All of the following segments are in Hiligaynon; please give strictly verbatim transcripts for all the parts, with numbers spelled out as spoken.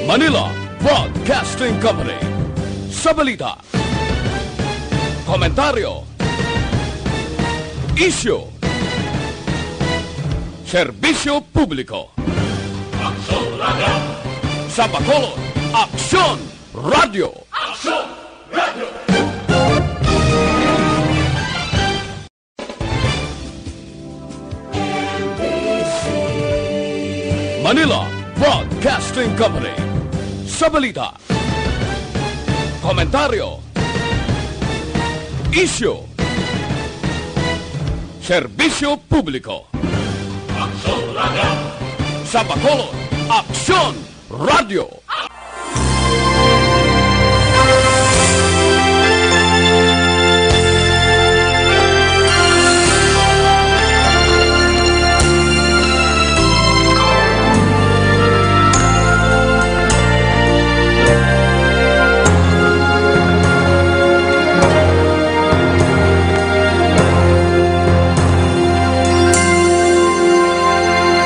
Manila Broadcasting Company. Sa balita, komentaryo, isyu, serbisyo publiko. Aksyon Radio. Sa Bacolod, Aksyon Radio. Aksyon Radio. Manila Broadcasting Company. Sa balita, komentaryo, isyu, serbisyo publiko. Aksyon Radio. Sa Bacolod, Aksyon Radio.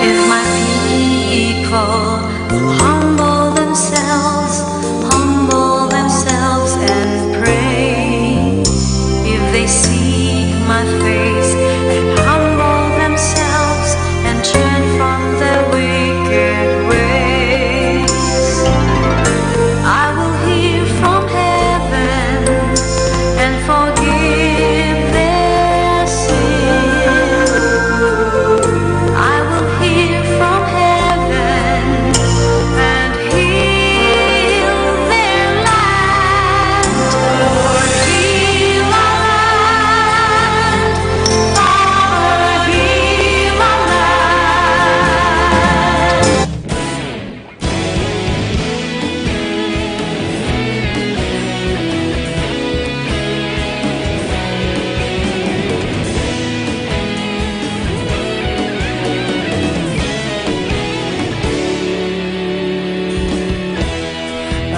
If my people will humble themselves, humble themselves and pray. If they seek my face and humble themselves and turn from their wicked ways, I will hear from heaven and forgive their sin. I will hear from heaven and heal their land. For heal our land, Father, heal our land.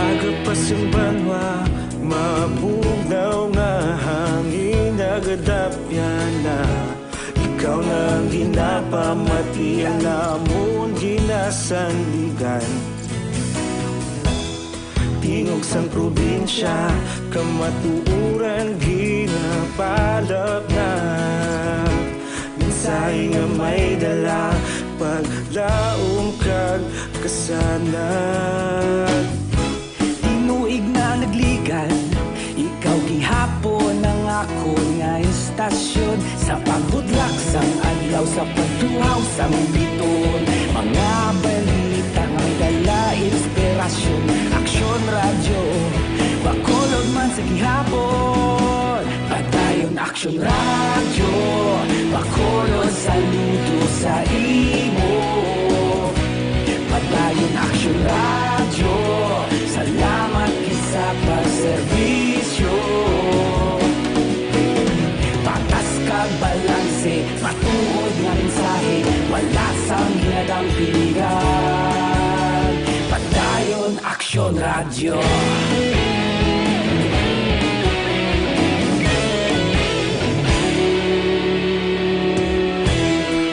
Aga pa sing banwa, mabugnaw nga hangin nagadapyan na. Ikaw na ang ginapamati, ang amon ginasandigan. Tingog sang probinsya, kamatuoran ginapalapnag. Mensahe nga may dala, paglaom kag kasanag. Tinuig na nagligad, ikaw gihapon ang akon nga istasyon. Sa pagbutlak sang adlaw, sa pagtuhaw sang bituon, mga balita nga may dala inspirasyon. Aksyon Radyo, Bacolod man sa gihapon. Padayon Aksyon Radyo, Bacolod, saludo sa imo. Padayon Aksyon Radyo, salamat gid sa pagserbisyo. Patas kag balanse, matuod nga mensahe, wala sang ginadampingan. Padayon Aksyon Radyo.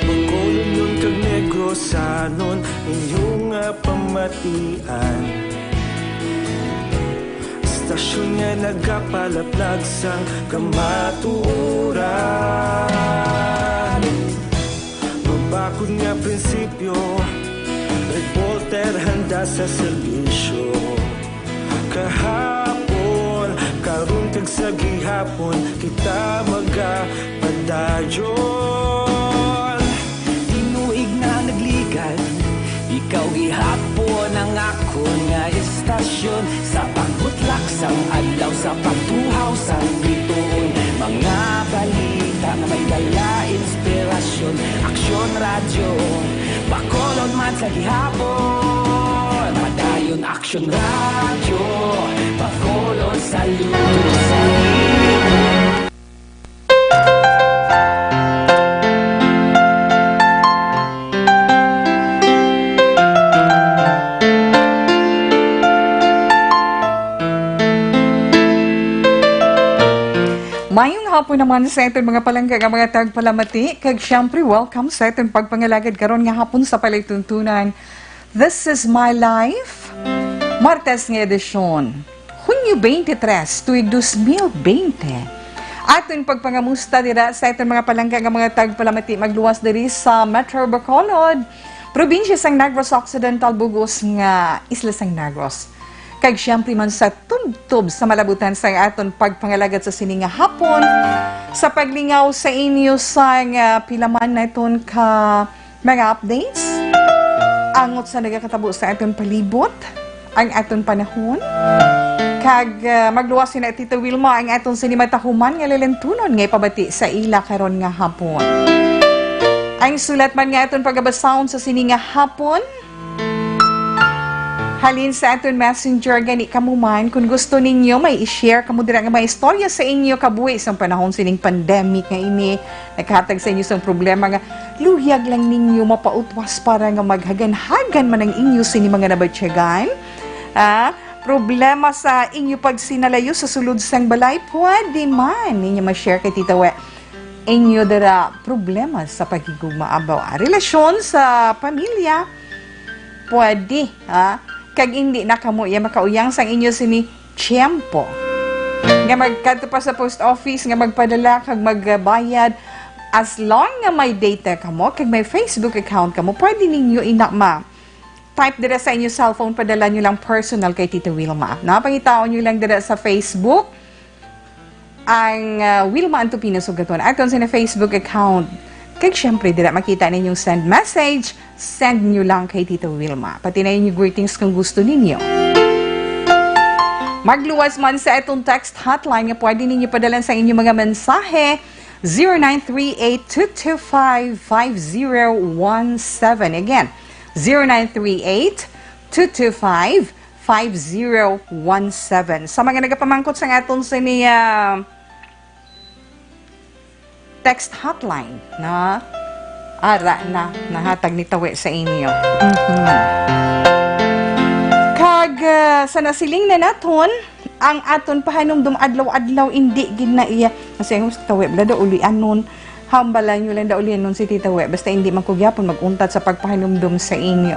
Bacolodnon kag Negrosanon, inyo nga pamatian. Istasyon nga nagapalaplag sang kamatuoran. Mabakod nga prinsipyo, reporter handa sa serbisyo. Kahapon, karon kag sa gihapon, kita magapadayon. Tinuig na nagligad, ikaw gihapon ang akon nga istasyon. Sa pagbutlak sang adlaw, sa pagtuhaw sang bituon, mga balita nga may dala inspirasyon. Aksyon Radyo, Bacolod man sa gihapon. Padayon Aksyon Radyo, Bacolod, saludo sa imo. Mayong hapon naman sa aton mga palangga nga mga tagpalamati, kag siyempre, welcome sa aton pagpangalagad karon nga hapon sa palatuntunan. This is My Life. Martes nga edisyon, Hunyo twenty-three, tuig dos mil bente. Aton pagpangamusta dira sa aton mga palangga nga mga tagpalamati magluwas diri sa Metro Bacolod, probinsya sang Negros Occidental, bug-os nga isla sang Negros. Kag siyempre man sa tubtob sa malabutan sang aton pagpangalagad sa sini nga hapon, sa paglingaw sa inyo sang, ah, pila man naton ka mga updates angot sa nagakatabo sa aton palibot, ang aton panahon, kag, ah, magluwas ni Tita Wilma ang aton sini matahuman nga lalintunon nga ipabati sa ila karon nga hapon. Ang sulat man nga aton pagabasahon sa sini nga hapon, halin sa aton messenger, gani kamo man, kung gusto ninyo, may i-share kamo dira nga mga istorya sa inyo kabuhi sang panahon sining pandemic nga ini, naghatag sa inyo sang problema nga luyag lang ninyo mapautwas para nga maghaganhagan man ang inyo sini mga nabatyagan. Ah, problema sa inyo pagsinalayo sa sulod sang balay, pwede man ninyo ma-share kay Tita We. Inyo dira problema sa paghigugma about, ah, relasyon sa pamilya, pwede, ha? Kag hindi na kamo iya makauyang sang inyo sini tiyempo. Nga magkadto pa sa post office, nga magpadala kag magbayad, as long nga may data kamo, kag may Facebook account kamo, pwede ninyo ina ma-type dira sa inyo cellphone, padala nyo lang personal kay Tita Wilma. Napangitaon nyo lang dira sa Facebook, ang, ah, Wilma Antupino Sugaton, aton sa Facebook account. Kag syempre, dira makita ninyong send message, send nyo lang kay Tita Wilma. Pati na inyo greetings kung gusto ninyo. Magluwas man sa atong text hotline nga pwede ninyo padalan sa inyong mga mensahe, zero nine three eight two two five five zero one seven. Again, zero nine three eight two two five five zero one seven. Sa mga nagapamangkot sa aton sini, ah, text hotline, na ara na nahatag ni Tawe sa inyo. Mhm. Kag, ah, sa nasiling na naton, ang aton pahanumdom adlaw-adlaw, indi gid na iya. Kasi ang Tawe, bala daw ulianon. Hambalan nyo lang daw ulianon si Tita We. Basta hindi man ko gyapon mag-untat sa pagpahanumdom sa inyo.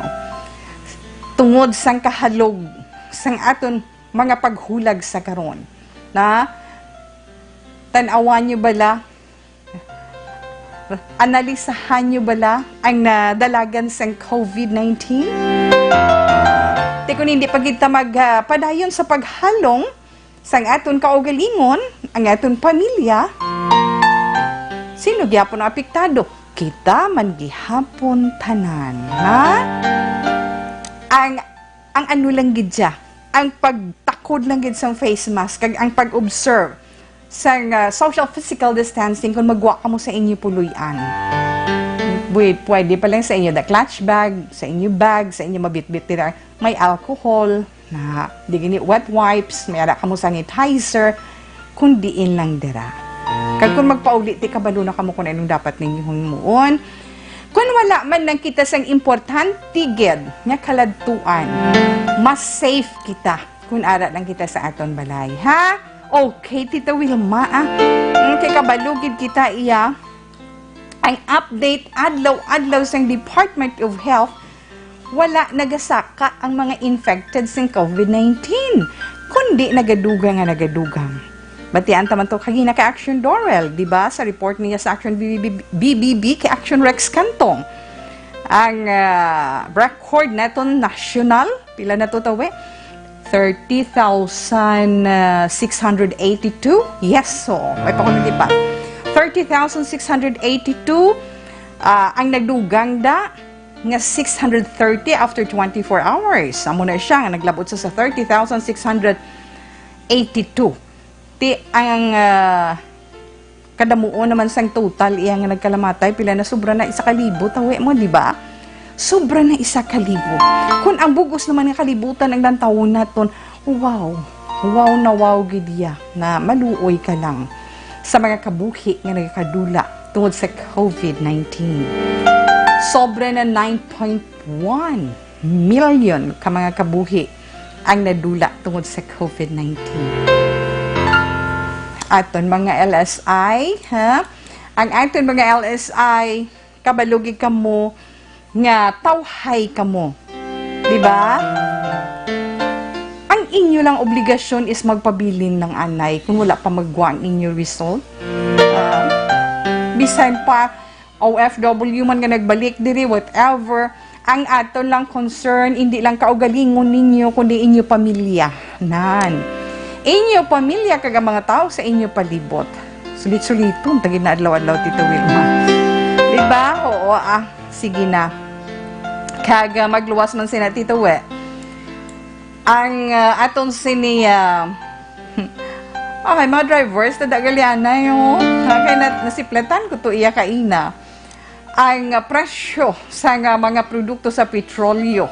Tungod sang kahalog sang aton mga paghulag sa karon, na tan-awan nyo bala, analisahan nyo bala ang nadalagan sang COVID nineteen? Ti kung hindi pa kita mag, ah, padayon sa paghalong sang aton kaugalingon, ang aton pamilya, sino gyapon ang apektado? Kita man gihapon tanan, ha? Ang, ang ano lang gid siya, ang pagtakod lang gid sang face mask, kag ang pag-observe sang, ah, social physical distancing kung magwa kamo sa inyo puloy-an. Pwe-, pwede pa lang sa inyo da clutch bag, sa inyo bag, sa inyo mabitbit dira may alcohol, na, di gini wet wipes, may ara kamo sanitizer, kun diin lang dira. Kag kung magpauli, ti kabalo na kamo kung anong dapat ninyo himuon. Kung wala man lang kita sang importante gid nga kaladtuan, mas safe kita kung ara lang kita sa aton balay, ha? Okay, Tita Wilma, ah. Mm, kay kabalo gid kita, iya. Ang update adlaw-adlaw sang Department of Health, wala nagasaka ang mga infected sing COVID nineteen, kundi nagadugang nga nagadugang. Batian ta man to kagina kay Action Dorel, di ba? Sa report niya sa Action B B B, B B B kay Action Rex Cantong. Ang, ah, record naton national, pila na to, Tawe? Thirty thousand six hundred eighty-two? Yes, so may pa ko nagtipa. Thirty thousand six hundred eighty-two, ah, ang nagdugang da nga six hundred thirty after twenty-four hours. Amo na siya nga naglabot sa, sa thirty thousand six hundred eighty-two. Ti ang, ah, kadamuon naman sang total iya nga nagkalamatay, pila na, sobra na isa ka libo, Tawe mo, di ba? Sobra na isa ka libo. Kung ang bugos naman nga kalibutan ang lantawon naton, wow, wow na wow gid iya na maluoy ka lang sa mga kabuhi nga nagakadula tungod sa COVID nineteen. Sobra na nine point one million ka mga kabuhi ang nadula tungod sa COVID nineteen. Aton mga L S I, ha? Ang aton mga L S I, kabalo gid kamo nga tawhay kamo. Di ba? inyo lang obligasyon is magpabilin lang anay kung wala pa magwa ang inyo result. Ah, bisan pa O F W man nga nagbalik diri, whatever, ang aton lang concern, hindi lang kaugalingon ninyo, kundi inyo pamilya. Nan. Inyo pamilya kag ang mga tao sa inyo palibot. Sulit-suliton, tagi na adlaw-adlaw, Tito Wilma. Diba? Oo, ah, sige na. Kag, ah, magluwas man sina, Tito We. Ang, ah, aton sini, ah, okay, mga drivers, tada galianay, oh. Okay, na, nasiplatan ko to iya kaina. Ang, ah, presyo sa nga mga produkto sa petrolyo.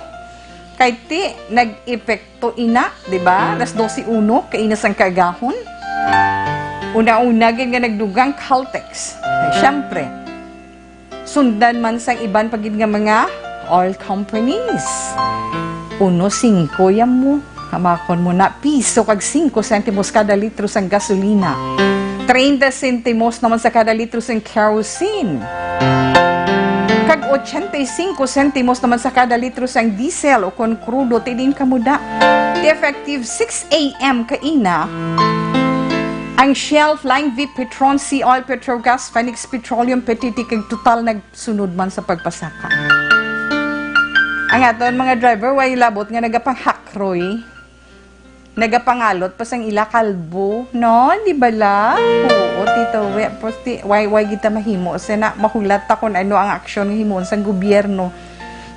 Kay ti, nag-epekto ina, di ba? Alas dose uno, kaina sang kaagahon. Una-una, gid nga nagdugang Caltex. Ay, syempre, sundan man sang iban pa gid nga mga oil companies. Uno singko yan mo. Hamakon mo na, piso kag singko sentimos kada litro sang gasolina. Treinta sentimos naman sa kada litro sang kerosene. Kag ochenta y cinco sentimos naman sa kada litro sang diesel o kon krudo, ti din kamo da. Ti effective six a m kaina, ang Shell, Flying V, Petron, Sea Oil, Petrogas, Phoenix Petroleum, P T T, kag Total nagsunod man sa pagpasaka. Ang aton mga driver, way labot nga nagapanghakroy, nagapangalot pa sang ila kalbo, no? Di ba la? Oo, Tito We, pusti, way, way kita mahimo. Sana mahulat ta kung ano ang aksyon nga himuon sang gobyerno.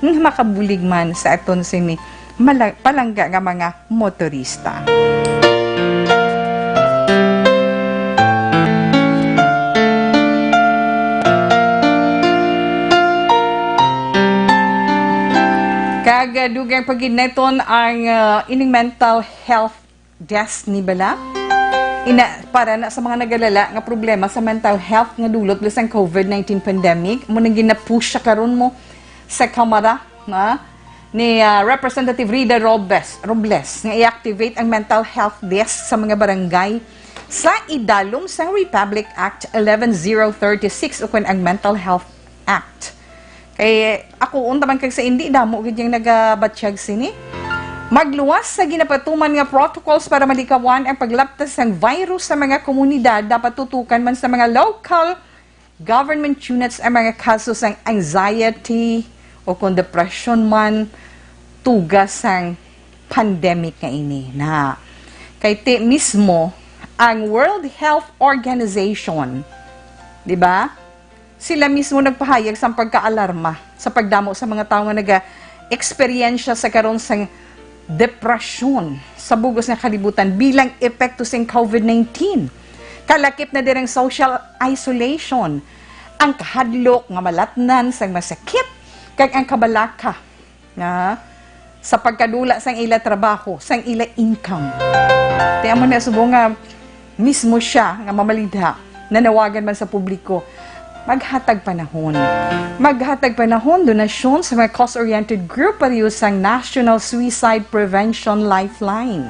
Hmm, makabulig man sa aton sini mala-, palangga nga mga motorista. Kag, ah, dugang pa gid naton ang, ah, ining mental health desk ni bala. Ina, para na sa mga nagalala nga problema sa mental health nga dulot sang covid nineteen pandemic, mo nang ginapush siya karon mo sa Kamara, na, ni, ah, Representative Rida Robes, Robles nga i-activate ang mental health desk sa mga barangay sa idalom sang Republic Act eleven zero thirty-six ukon ang Mental Health Act. Kay ako, unta man kag sa indi, damo gid yang nagabatyag sini. Magluwas sa ginapatuman nga protocols para malikawan ang paglaptas sang virus sa mga komunidad, dapat tutukan man sa mga local government units ang mga kaso sang anxiety o kon depression man, tuga sang pandemic nga ini na. Kay ti mismo ang World Health Organization, di ba? Sila mismo nagpahayag sang pagkaalarma sa pagdamo sa mga tawo nga naga-eksperyensya sa karon sang depresyon sa bugos nga kalibutan bilang epekto sing covid nineteen. Kalakip na diri ang social isolation, ang kahadlok nga malatnan sang masakit, kag ang kabalaka nga sa pagkadula sang ila trabaho, sang ila income. Ti amo na subong nga mismo siya nga mamalidha, nanawagan man sa publiko, maghatag panahon. Maghatag panahon, donasyon sa mga cause-oriented group, pareho sang National Suicide Prevention Lifeline.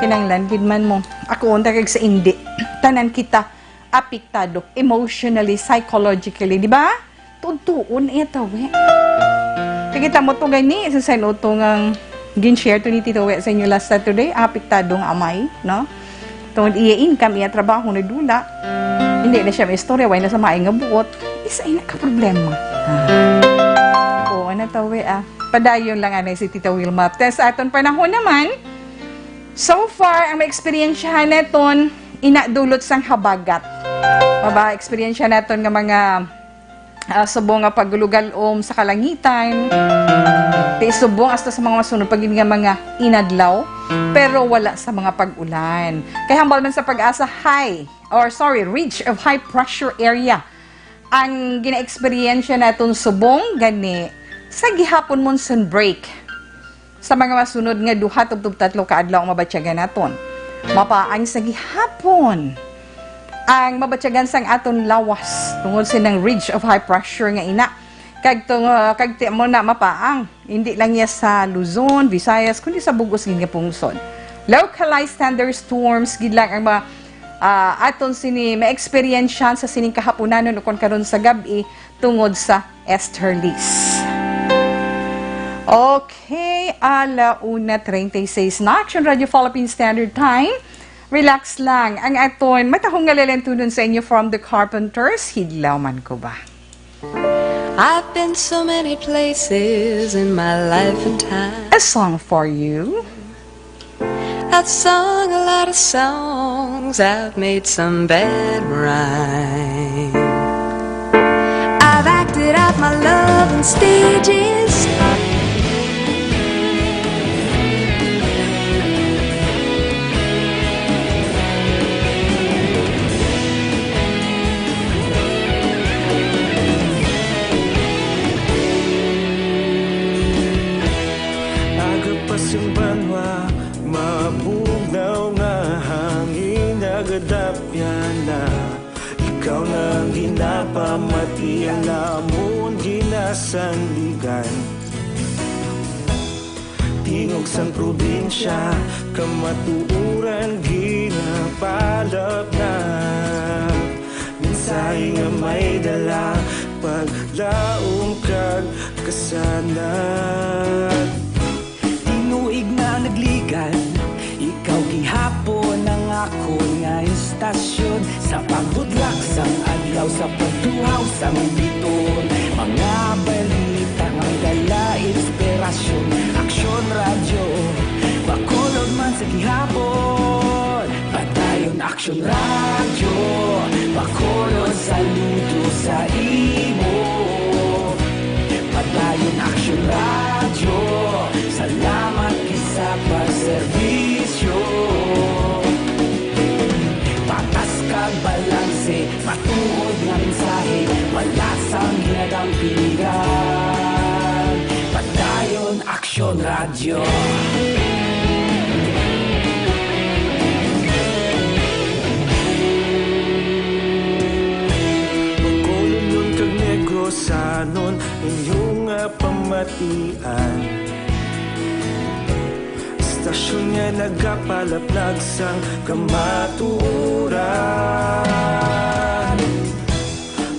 Kinahanglan gid man mo. Ako, unta kag sa indi. Tanan kita apektado emotionally, psychologically, di ba? Tuon-tuon iya tawi. Kay kita mo to gani, sa sign to nga gin-share to ni Tito We sa inyo last Saturday, apektado nga amay, no? Tungod iya income, iya trabaho, nadula. Hindi na siya maistorya, way na sa maay nga buot. Isa ina ka problema. Ah. Oo, ano tawi, ah. Padayon lang anay si Tita Wilma. Te, sa aton panahon naman, so far, ang maeksperiensyahan naton, ina dulot sang habagat. Maba, eksperyensya naton nga mga, ah, subong nga paglugal-om sa kalangitan. Ti subong hasta sa mga masunod pa gid nga mga inadlaw, pero wala sa mga pag-ulan. Kay hambal man sa PAGASA, high, or sorry, ridge of high pressure area ang gina-eksperyensya naton subong gani sa gihapon monsoon break. Sa mga masunod nga duha tubtob tatlo ka adlaw ang mabatyagan naton. Mapaang sa gihapon ang mabatyagan sang aton lawas tungod sining ridge of high pressure nga ina. Kag tung-, kag ti mo na mapaang, hindi lang iya sa Luzon, Visayas, kundi sa bug-os gid nga pungsod. Localized thunderstorms gid lang ang ma-, ah, aton sini maeksperiensyahan sa sining kahaponanon ukon karon sa gab-i tungod sa easterlies. Okay. Ala una treinta y seis na, Action Radio Philippine Standard Time. Relax lang. Ang aton matahong nga lalentunon sa inyo from The Carpenters, Hidlaw Man Ko Ba? I've been so many places in my life and time. A song for you. I've sung a lot of songs, I've made some bad rhymes. I've acted out my love on stages. Aga pa sing banwa, mabugnaw nga hangin nagadapyan na. Ikaw na ang ginapamati, ang amon ginasandigan. Tingog sang probinsya, kamatuoran ginapalapnap. Mensahe nga may dala, paglaom kag kasanag. Tinuig na nagligan, ikaw gihapon ang akon nga istasyon. Sa pagbudlak sang adlaw, sa pagtuhaw sang biton, mga balita nga may dala inspirasyon. Aksyon Radyo, Bacolod man sa gihapon. Padayon Aksyon Radyo, Bacolod, saludo sa imo. Padayon Aksyon Radyo, salamat gid sa pagserbisyo. Patas kag balanse, matuod nga mensahe, wala sang ginadampigan. Padayon Aksyon Radyo. Bacolodnon kag Negrosanon, inyo nga pamatian. Istasyon nga nagapalaplag sang kamatuoran.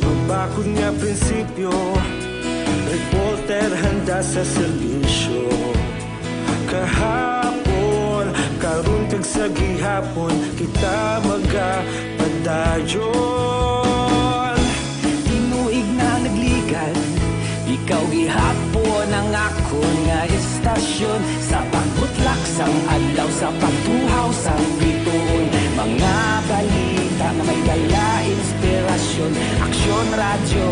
Mabakod nga prinsipyo, reporter handa sa serbisyo. Kahapon, karon kag sa gihapon, kita magapadayon. Tinuig na nagligan, ikaw gihapon ang akon nga istasyon. Sa pagbutlak sang adlaw, sa pagtuhaw sang bituon, mga balita nga may dala inspirasyon. Aksyon Radyo,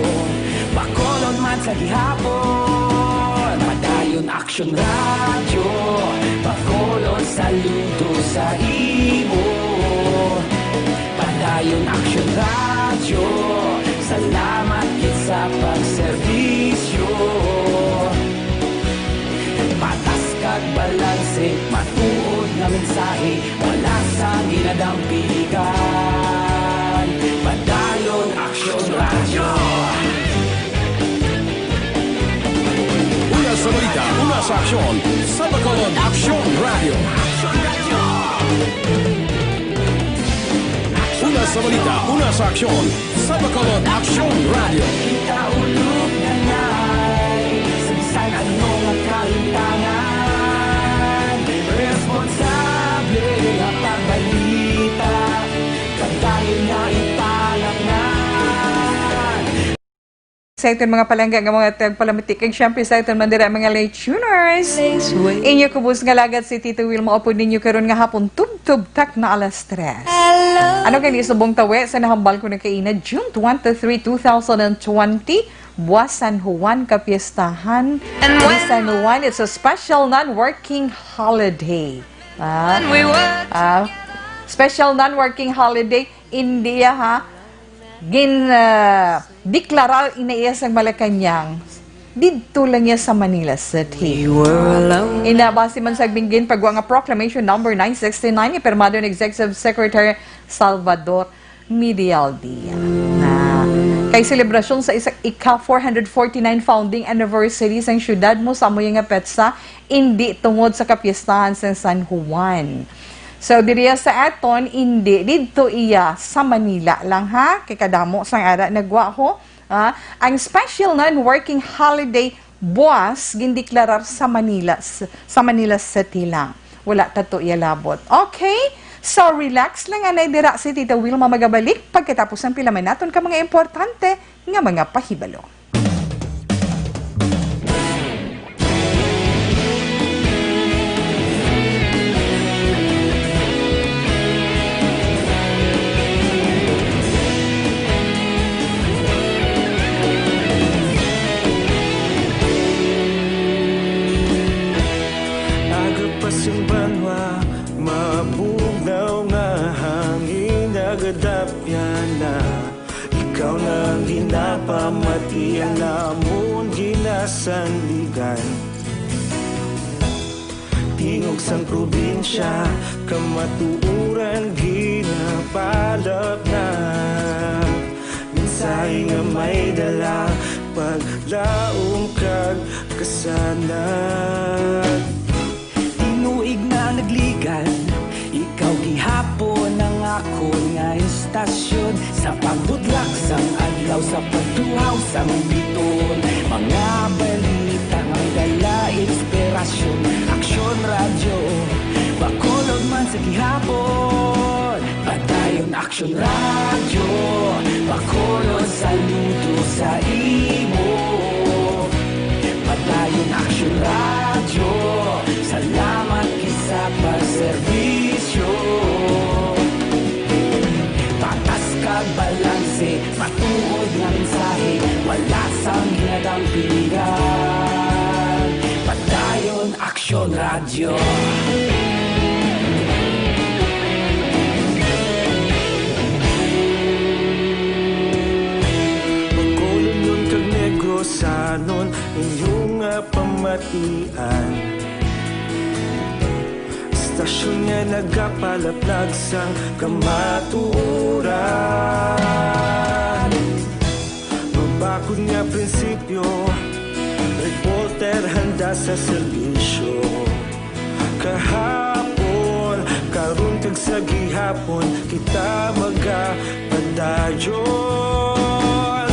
Bacolod man sa gihapon. Padayon Aksyon Radyo, Bacolod, saludo sa imo. Padayon Aksyon Radyo, salamat gid sa pagserbisyo. Patas kag balanse, matuod nga mensahe, wala sang ginadampigan. Padayon Aksyon Radyo. Una sa balita, una sa aksyon, sa Bacolod Aksyon Radyo. Una sa balita, una sa aksyon, sa Bacolod Aksyon Radyo. Kita ulog na ngay, sa bisan ano nga kahintangan, responsable nga pagbalita, kag dayon nga ipalapngan. Sa aton mga palangga nga mga tagpalamati, kag siyempre sa aton man dira mga late tuners. Inyo kubos nga lagat si Tito Will, maupod ninyo karon nga hapon tubtob takna alas tres. Ano gani subong tawi sa nahambal ko na kaina, June twenty-three, two thousand and twenty, Buas San Juan, kapiestahan ni San Juan. It's a special non-working holiday. Ah, ah, special non-working holiday. India, ha? Gin, ah, deklarar ina iya sang Malacañang. Didto lang iya sa Manila City. Ina, base man sa binggin pagwa nga Proclamation Number nine sixty-nine, ipirmado ni Executive Secretary Salvador Medialdea. Na kay selebrasyon sa isa, ika four hundred forty-nine founding anniversary sang siyudad mo sa amo nga petsa, indi tungod sa kapiestahan sang San Juan. So, diriya sa aton, indi, didto iya sa Manila lang, ha? Kay kadamo sang ara nagwa, ho. Ah, ang special non-working holiday Buas gindeklarar sa Manila, s-, sa Manila City lang. Wala ta to ialabot. Okay? So, relax lang anay dira si Tita Wilma magabalik pagkatapos ang pila man naton ka mga importante nga mga pahibalo. Aga pa sing banwa, mabugnaw nga hangin, nagadapya na. Ikaw na ang ginapamatian namon ginasandigan. Tingog sang probinsya, kamatuoran ginapalapnag. Mensahe nga may dala, paglaom kag kasanag. Tinuig na nagligan, ikaw gihapon ang akon nga istasyon. Sa pagbutlak sang adlaw, sa pagtuhaw sang biton, mga balita nga may dala inspirasyon. Aksyon Radyo Bacolod man sa gihapon. Padayon Aksyon Radyo Bacolod, saludo sa imo. Padayon Aksyon Radyo, salamat gid sa pagserbisyo. Patas kag balanse, matuod nga mensahe, wala sang ginadampigan. Padayon Aksyon Radyo. Bacolodnon kag Negrosanon, inyo nga pamatian. Istasyon nga nagapalaplag sang kamatuoran. Mabakod nga prinsipyo, reporter handa sa serbisyo. Kahapon, karon kag sa gihapon, kita magapadayon.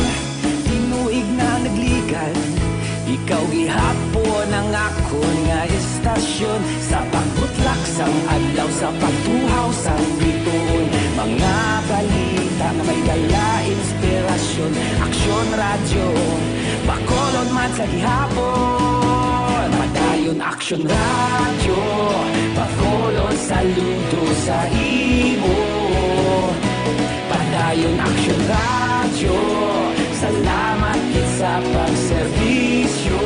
Tinuig na nagligan, ikaw gihapon ang akon nga istasyon. Sa pagbutlak sang adlaw, sa pagtuhaw sang bituon, mga balita nga may dala inspirasyon. Aksyon Radyo Bacolod man sa gihapon. Padayon Aksyon Radyo Bacolod, saludo sa imo. Padayon Aksyon Radyo, salamat gid sa pagserbisyo.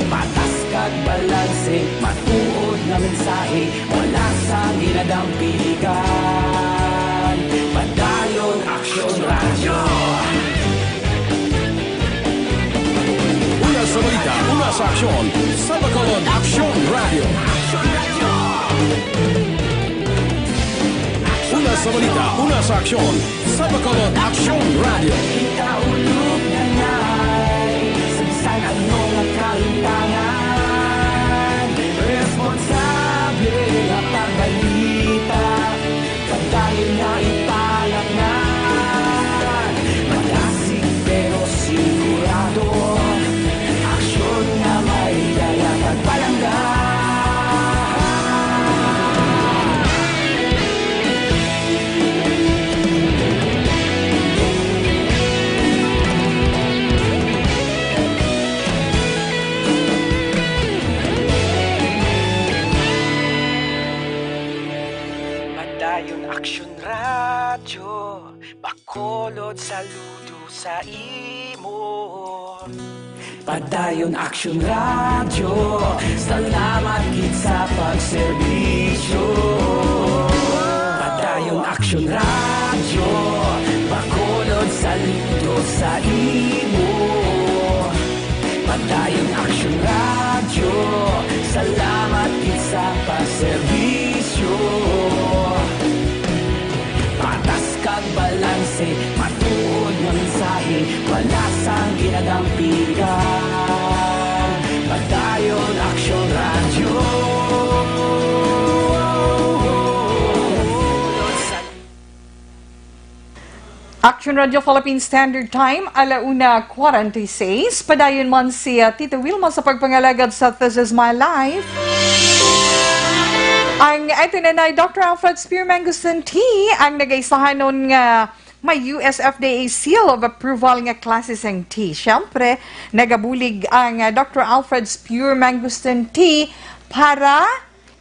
Patas kag balanse, matuod nga mensahe, wala sang ginadampigan. Padayon Aksyon Radyo. Una sa balita, una sa aksyon, sa Bacolod Aksyon Radyo. Una sa balita, una sa aksyon, sa Bacolod Aksyon Radyo. Ikaulo nga nay, sa bisan ano nga kalimtangan, responsable nga pagbalita, padayon nga ipalapngan. Madasig pero sigurado, aksyon nga may dala kag palangga. Padayon Aksyon Radyo Bacolod, saludo sa imo. Padayon Aksyon Radyo, salamat gid sa pagserbisyo. Padayon Aksyon Radyo Bacolod, saludo sa imo. Padayon Aksyon Radyo, salamat gid sa pagserbisyo. Patas kag balanse, matuod nga mensahe, wala sang ginadampigan. Padayon Aksyon Radyo. Action Radio Philippine Standard Time, ala una forty-six. Padayon man si, ah, Tita Wilma sa pagpangalagad sa This Is My Life. Ang aton anay, Doctor Alfred Spear Mangosteen Tea, ang nagaisahanon nga may U S F D A seal of approval nga klase sang tea. Siyempre, nagabulig ang, ah, Doctor Alfred Spear Mangosteen Tea para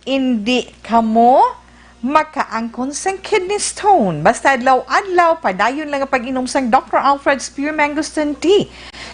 indi kamo makaangkon sang kidney stone. Basta adlaw-adlaw, padayon lang ang pag-inom sang Doctor Alfred's Pure Mangosteen Tea.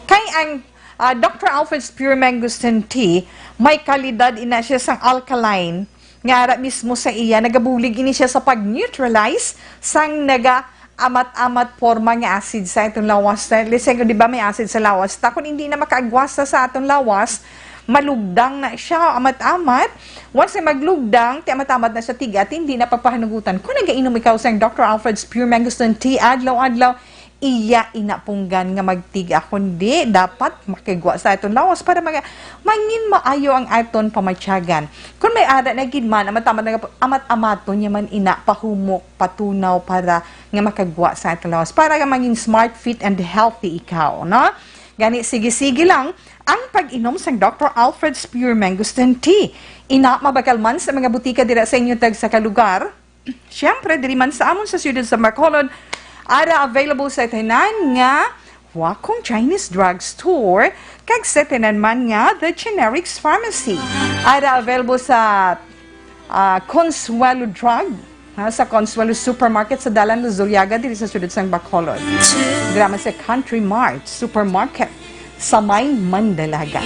Kay ang, ah, Doctor Alfred's Pure Mangosteen Tea, may kalidad ina siya sang alkaline, nga ara mismo sa iya, nagabulig ini siya sa pag-neutralize sang naga amat-amat porma nga acid sa aton lawas. Let's say, di ba, may acid sa lawas ta? Kung hindi na makaagwasa sa aton lawas, malugdang na siya, amat-amat. Once na maglugdang, ti amat-amat na siya tiga, ti hindi na pagpahanugutan. Kung nagainom ikaw sa Doctor Alfred's Pure Mangosteen Tea adlaw-adlaw, iya ina punggan nga magtiga, kundi dapat makigwa sa aton lawas para mga mangin maayo ang aton pamatyagan. Kung may ara na gid man, amat-amat na, amat-amaton niya man ina pahumok, patunaw para nga makagwa sa aton lawas, para nga maging smart, fit, and healthy ikaw, no? Gani, sige-sige lang ang pag-inom sang Doctor Alfred's Pure Mangosteen Tea. Ina, mabagal man sa mga butika dira sa inyo tag sa kalugar. Siyempre, diri man sa amon sa siyudad sa Bacolod, ara available sa tanan nga Wakong Chinese Drugstore, kag sa tanan man nga The Generics Pharmacy. Ara available sa, ah, Consuelo Drug, ha, sa Consuelo Supermarket sa Dalan Luzuriaga, diri sa siyudad sang Bacolod. Dira man sa Country Mart Supermarket sa may Mandalaga.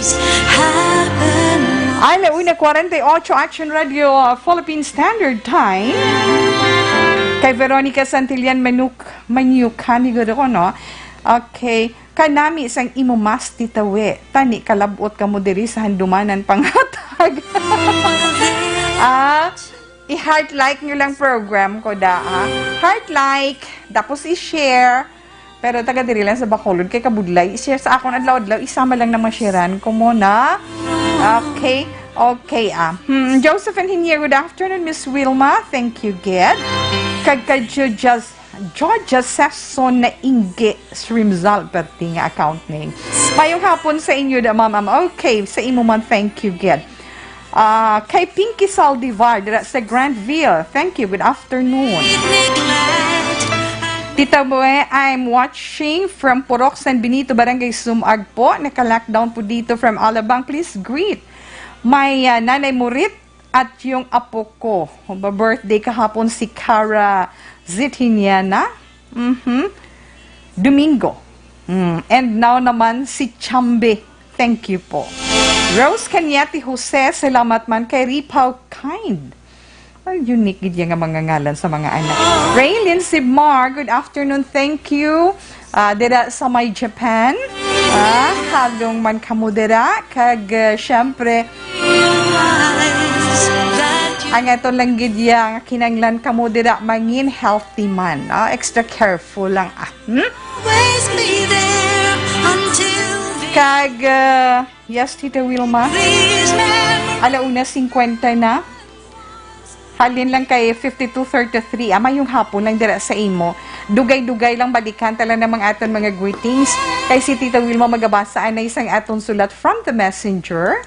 Ala una forty-eight, Action Radio, uh, Philippine Standard Time. Kay Veronica Santillan, Manuk, Manyukan, ni Guro, no? Okay. Kanami sang imo mas titawi. Tani kalabot kamo diri sa handumanan panghatag. Ah, i-heart like nyo lang program ko da, ah. Heart like, tapos i-share. Pero taga diri lang sa Bacolod, kay kabudlay. I-share sa akon adlaw-adlaw, isama lang na ma-sharean ko mo na. Okay, okay, ah. Hmm, Josephine Hinya, good afternoon, Miss Wilma. Thank you, gid. Kag kay Jujas Georgia Sasson na Ingge Srimzal, perti nga account name. Mayong hapon sa inyo, da, ma'am. Am, okay, sa imo man, thank you, gid. Ah, kay Pinky Saldivar, dira sa Granville. Thank you, good afternoon. Tita Boy, I'm watching from Purok San Benito, Barangay Sumag po. Naka-lockdown po dito from Alabang. Please greet my, ah, Nanay Murit, at yung apo ko, ba-birthday kahapon si Cara Zitiniana, mhm, Domingo. Mm, and now naman si Chambe. Thank you po. Rose Cañete Jose, salamat man kay Ripaw Kind. Ang unique gid yan nga mga ngalan sa mga anak. Raylin Sibmar, good afternoon. Thank you. Ah, dira sa may Japan. Ah, halong man kamo dira. Kag, ah, syempre, ang aton lang gid yang kinanglan kamo dira mangin healthy man. Ah, extra careful lang. Ah, hmm? Kag, ah, yes, Tita Wilma. Ala una singkwenta na. Halin lang kay fifty-two thirty-three. Ah, mayong hapon lang dira sa imo. Dugay-dugay lang balikan ta lang ng mga aton mga greetings. Kay si Tita Wilma magabasa anay sang aton sulat from the messenger.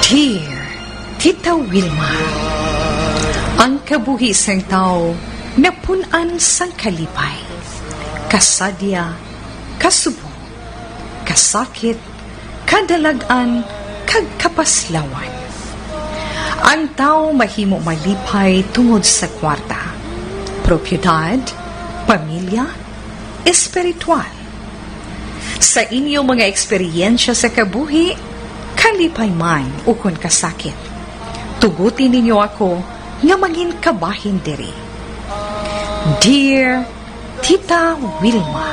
Dear Tita Wilma, ang kabuhi sang tawo napun-an sang kalipay, kasadya, kasubo, kasakit, kadalag-an, kag kapaslawan. Ang tawo mahimo malipay tungod sa kwarta, propiedad, pamilya, espiritual. Sa inyo mga eksperyensya sa kabuhi, kalipay man ukon kasakit, tuguti ninyo ako nga mangin kabahin diri. Dear Tita Wilma.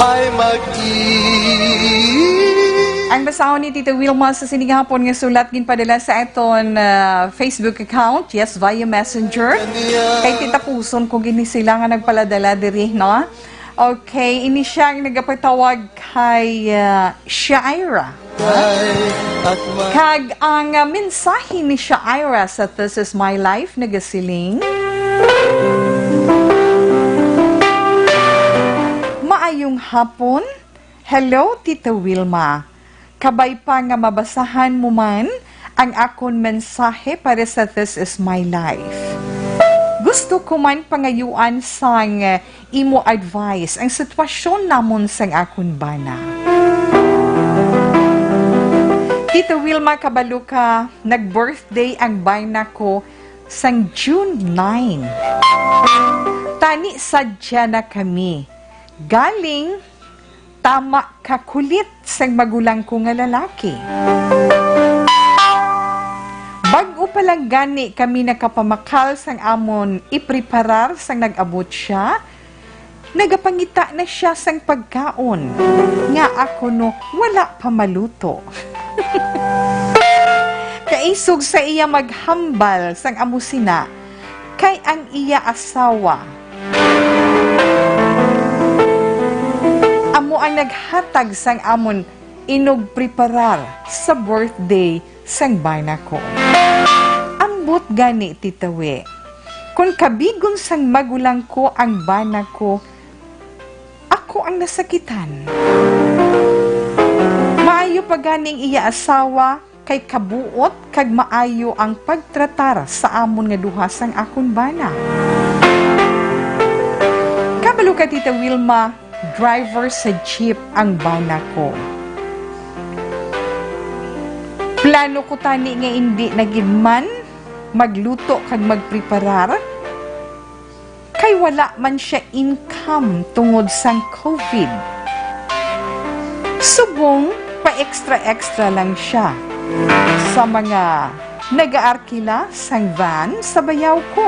Ay, mag-i- Ang basahon ni Tita Wilma sa sini nga hapon nga sulat ginpadala sa aton, ah, Facebook account, yes, via Messenger. Kay titapuson ko gini sila nga nagpaladala diri, no? Okay, ini siya ang nagapatawag kay, ah, Shaira. Kag ang, ah, mensahe ni Shaira sa This Is My Life nagasiling: Maayong hapon. Hello, Tita Wilma. Kabay pa nga mabasahan mo man ang akon mensahe para sa This Is My Life. Gusto ko man pangayuan sang imo advice ang sitwasyon namon sang akon bana. Tita Wilma, kabalo ka, nag-birthday ang bana ko sang June nine. Tani sadya na kami galing tama ka kulit sang magulang ko nga lalaki. Bag-o pa lang gani kami nakapamakal sang amon ipreparar sang nag-abot sia, nagapangita na sia sang pagkaon nga ako no wala pa maluto. Kaisog sa iya maghambal sang amo sina, kay ang iya asawa amo ang naghatag sang amon inugpreparar sa birthday sang bana ko. Ambot gani, Tita Wi, kon kabigon sang magulang ko ang bana ko, ako ang nasakitan. Maayo pa ganing iya asawa kay kabuot kag maayo ang pagtratar sa amon nga duha sang akon bana. Kabalo ka, Tita Wilma, driver sa jeep ang bana ko. Plano ko tani nga indi na gid man magluto kag magpreparar, kay wala man sia income tungod sang covid. Subong pa-extra-extra lang sia sa mga nagaarkila sang van sa bayaw ko.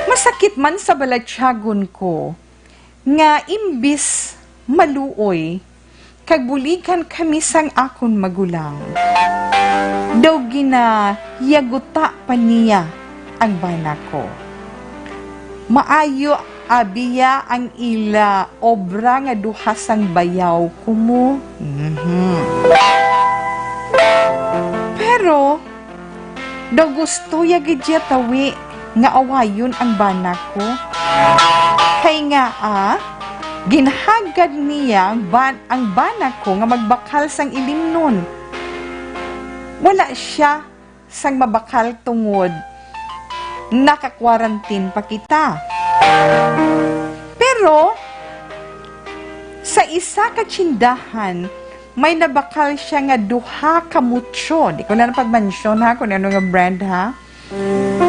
Masakit man sa balatyagon ko nga imbis maluoy kag buligan kami sang akon magulang, daw ginayaguta pa niya ang bana ko. Maayo, abi ya, ang ila obra nga duha sang bayaw ko mo. Mhm. Pero, daw gusto ya gid ya tawi nga awayon ang bana ko. Kay nga, ah, ginhagad niya ang ban-, ang bana ko nga magbakal sang ilimnon. Wala sia sang mabakal tungod naka-quarantine pa kita. Pero sa isa ka tsindahan, may nabakal sia nga duha ka mucho. Di ko na pagmansyon, ha, kung ano nga brand, ha.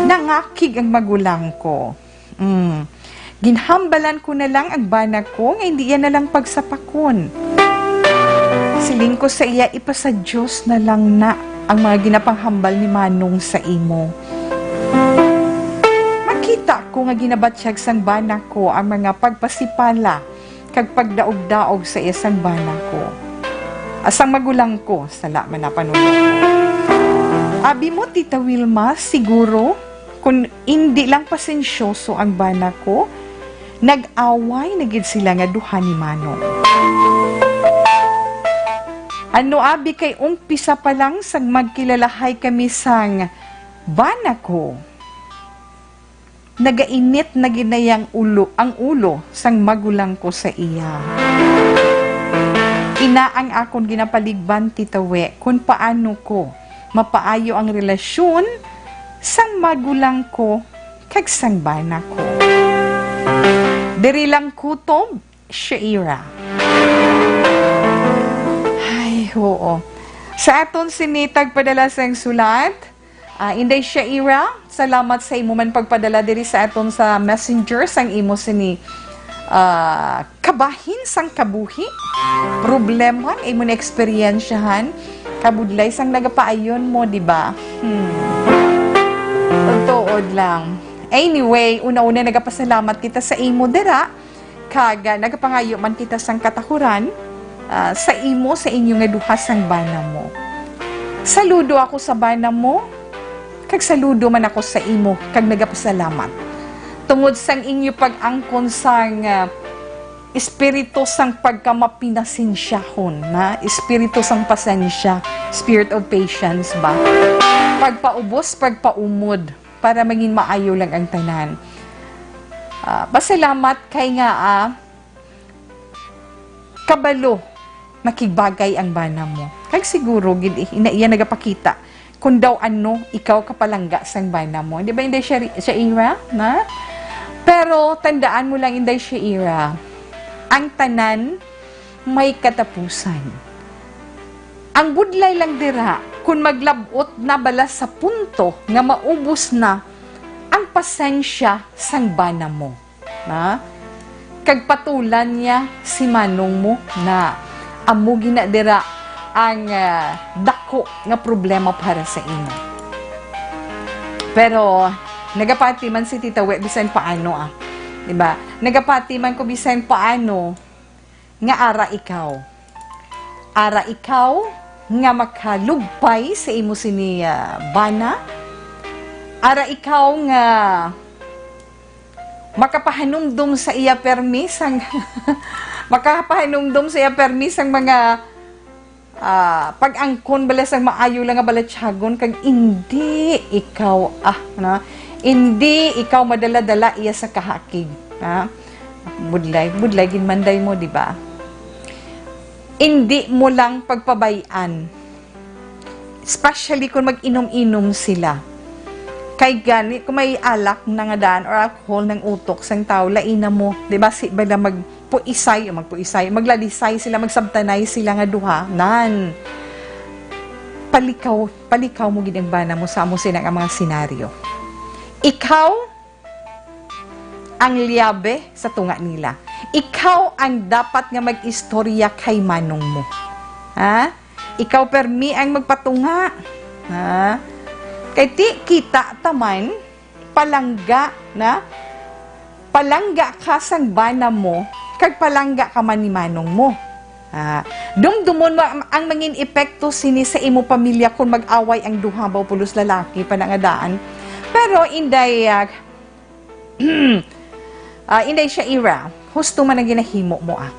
Nangakig ang magulang ko. Mm. Ginhambalan ko na lang ang bana ko nga indi iya na lang pagsapakon. Siling ko sa iya, "Ipasa Dios na lang na ang mga ginapanghambal ni Manong sa imo." Makita ko nga ginabatyag sang bana ko ang mga pagpasipala kag pagdaog-daog sa iya sang bana ko. Asang magulang ko, sala man na panulo ko. Abi mo, Tita Wilma, siguro, kun indi lang pasensyoso ang bana ko, nag-away na gid sila nga duha ni Manong. Ano, abi, kay umpisa pa lang sang magkilalahay kami sang bana ko, nagainit na gid na yang ulo, ang ulo sang magulang ko sa iya. Ina ang akon ginapaligban, Tita Wi, kun paano ko mapaayo ang relasyon sang magulang ko kag sang bana ko. Diri lang kutob, Shaira. Ay, oo. Sa aton sini tagpadala sang sulat, ah, Inday Shaira, salamat sa imo man pagpadala diri sa aton sa messenger sang imo sini, ah, kabahin sang kabuhi, problema nga imo naeksperyensyahan, kabudlay sang nagapaayon mo, di ba? Hmm. Tuod lang. Anyway, una-una nagapasalamat kita sa imo dira. Kag, ah, nagapangayo man kita sang katahuran, ah, sa imo, sa inyo nga duha sang bana mo. Saludo ako sa bana mo, Kag saludo man ako sa imo, kag nagapasalamat tungod sang inyo pag-angkon sang, ah, espiritu sang pagkamapinasensyahon, na espiritu sang pasensya, spirit of patience ba? Pagpaubos, pagpaumod, para mangin maayo lang ang tanan. Ah, pasalamat kay nga, ah, kabalo, makigbagay ang bana mo. Kag siguro gid, eh, ina iya nagapakita kung daw ano ikaw kapalangga sang bana mo. Di ba, Inday Shari-, Shaira? Na? Pero tandaan mo lang, Inday Shaira, ang tanan may katapusan. Ang budlay lang dira, kung maglab-ot na bala sa punto nga maubos na ang pasensya sang bana mo. Na? Kag patulan niya si manong mo, na amo gina dira ang, ah, dako nga problema para sa imo. Pero nagapati man si Tita We bisan paano, ah. Di ba? Nagapati man ko bisan paano nga ara ikaw. Ara ikaw nga makalugpay sa imo sini, ah, bana. Ara ikaw nga makapahanumdom sa iya permi sang makapahanumdom sa iya permi sang mga, ah, pag-angkon bala sang maayo lang nga balatyagon, kag indi ikaw, ah, na, indi ikaw madala-dala iya sa kahakig, ha? Budlay, budlay gid man day mo, di ba? Indi mo lang pagpabay-an. Especially kung mag-inom-inom sila. Kay gani, kung may alak na nga daan or alcohol nang utok sang tao, laina mo, di ba, si, ba na magpuisay, o magpuisay, maglalisay sila, magsabtanay sila nga duha, nan. Palikaw, palikaw mo gid ang bana mo sa amo sina nga mga senaryo. Ikaw ang liyabe sa tunga nila. Ikaw ang dapat nga mag-istorya kay manong mo. Ha? Ikaw permi ang magpatunga. Ha? Kay ti kita taman, palangga na, palangga ka sang bana mo, kag palangga ka man ni manong mo. Ah, dumdumon mo ang, ang mangin epekto sini sa imo pamilya kung mag-away ang duha ba o pulos lalaki pa na nga daan. Pero Inday, ah, ah, Inday Shaira, husto man ang ginahimo mo, ah.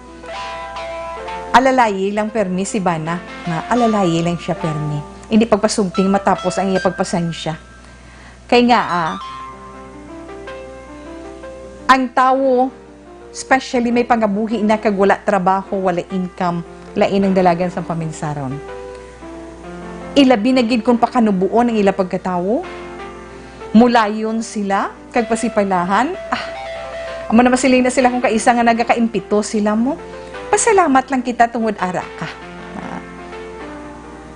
Alalayi lang permi si bana, nga alalayi lang siya permi. Hindi pagpasugting matapos ang iya pagpasensya. Kay nga, ah, ang tawo, especially may pangabuhi na kag wala trabaho, wala income, lain ang dalagan sang paminsaron. Ilabi na gid kung pakanubuon ang ila pagkatawo, mulayon sila, kag pasipalahan. Ah, amo na masiling na sila kung kaisa nga nagakaimpito sila mo. Pasalamat lang kita tungod ara ka. Ah.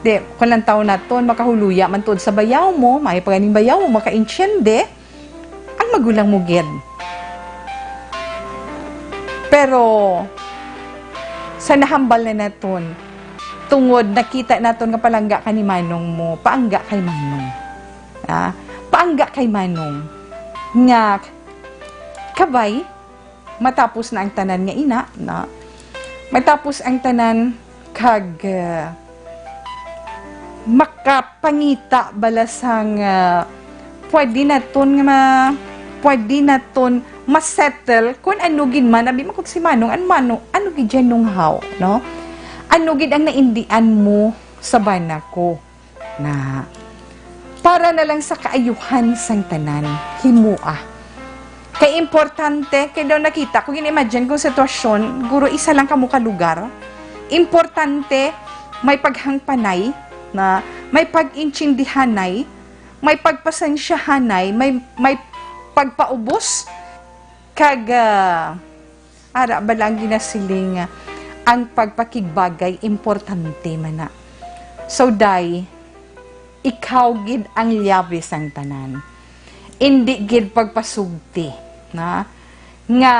Di, kung lang taon naton, makahuluya man tuod sa bayaw mo, may pa ganing bayaw mo, makaintiende, ang magulang mo gid. Pero, sa nahambal na naton, tungod nakita naton nga palangga ka ni manong mo, paangga kay manong. Ah, paangga kay manong. Nga, kabay, matapos na ang tanan nga ina, na, matapos ang tanan kag, ah, makapangita bala sang, ah, pwede naton nga ma-, pwede naton ma-settle kung ano gid man, abi man kung si manong, ano, manong, ano gid yan nung how, no? Ano gid ang naindian mo sa bana ko? Na, para na lang sa kaayuhan sang tanan, himoa. Kay importante, kay daw nakita ko, gin-imagine kong sitwasyon, guro isa lang kamo ka lugar. Importante, may paghangpanay, na may pag-intindihanay, may pagpasensyahanay, may, may pagpaubos, kag, ah, ara bala ang ginasiling nga ang pagpakigbagay importante man na. So, day, ikaw gid ang liyabi sang tanan. Indi gid pagpasugti, na, nga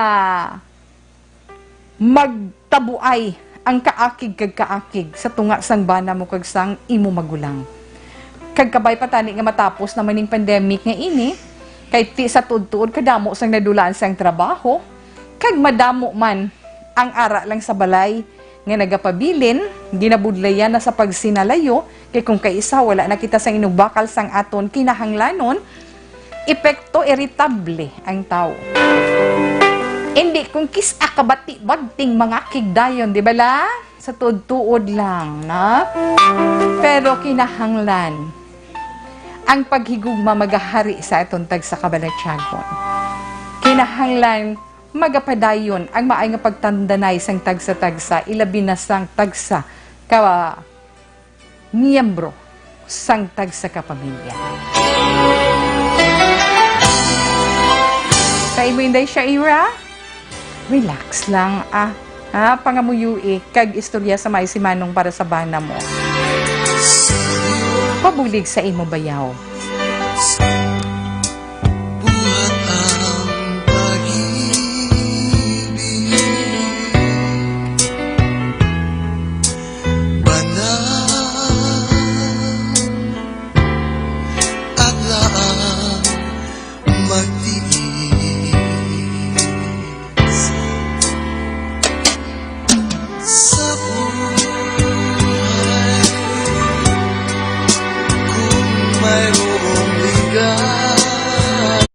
magtabuay ang kaakig kag kaakig sa tunga sang bana mo kag sang imo magulang. Kag kabay pa tani nga matapos naman ning pandemic nga ini, kay ti sa tuod-tuod kadamo sang nadulaan sang trabaho, kag madamo man ang ara lang sa balay, nga nagapabilin, ginabudlayan na sa pagsinalayo, kay kung kaisa wala na kita sang inugbakal sang aton kinahanglanon, epekto iritable ang tawo. Indi kung kis-a kabati-bagting mga kigdayon, di ba la? Sa tuod-tuod lang, na? Pero kinahanglan ang paghigugma magahari sa aton tagsa ka balatyagon. Kinahanglan magapadayon ang maay nga pagtandanay sang tagsa-tagsa, ilabi na sang tagsa ka miyembro sang tagsa ka pamilya. Sa imo, Inday Shaira, relax lang, ah. Ah, pangamuyui kag istorya sa may si Manong para sa bana mo. Pabulig sa imo bayaw. Buhat ang pag-ibig, bana, adlaw magtiis. Sa buhay, kung mayroong bigat,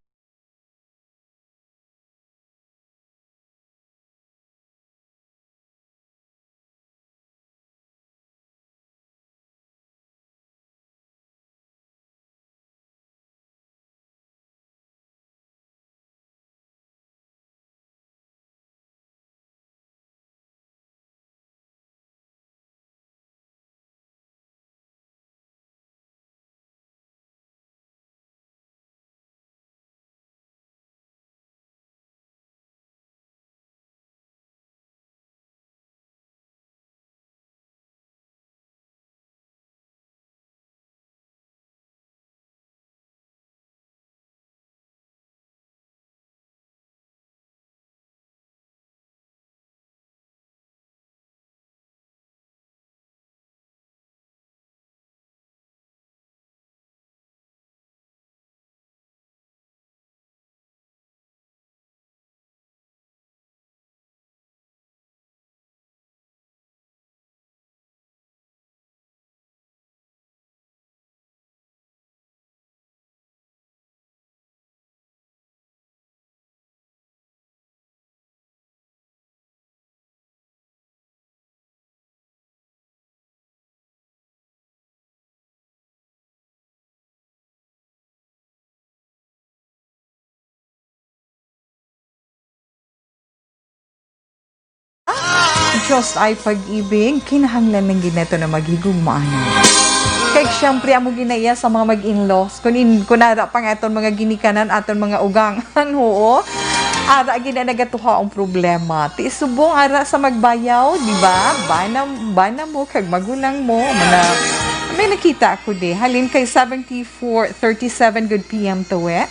Diyos ay pag-ibig, kinahanglan lang gid nato na maghigugmaanay. Kay siyempre, amo ginaiya sa mga mag-in-laws, kun in, kun ara pa nga aton mga ginikanan, aton mga ugangan, oo. Ara gid na nagatuha ang problema. Ti subong ara sa magbayaw, di ba? Bana, bana mo kag magulang mo. Mana, may nakita ako di. Halin kay seventy-four thirty-seven, good P M to it.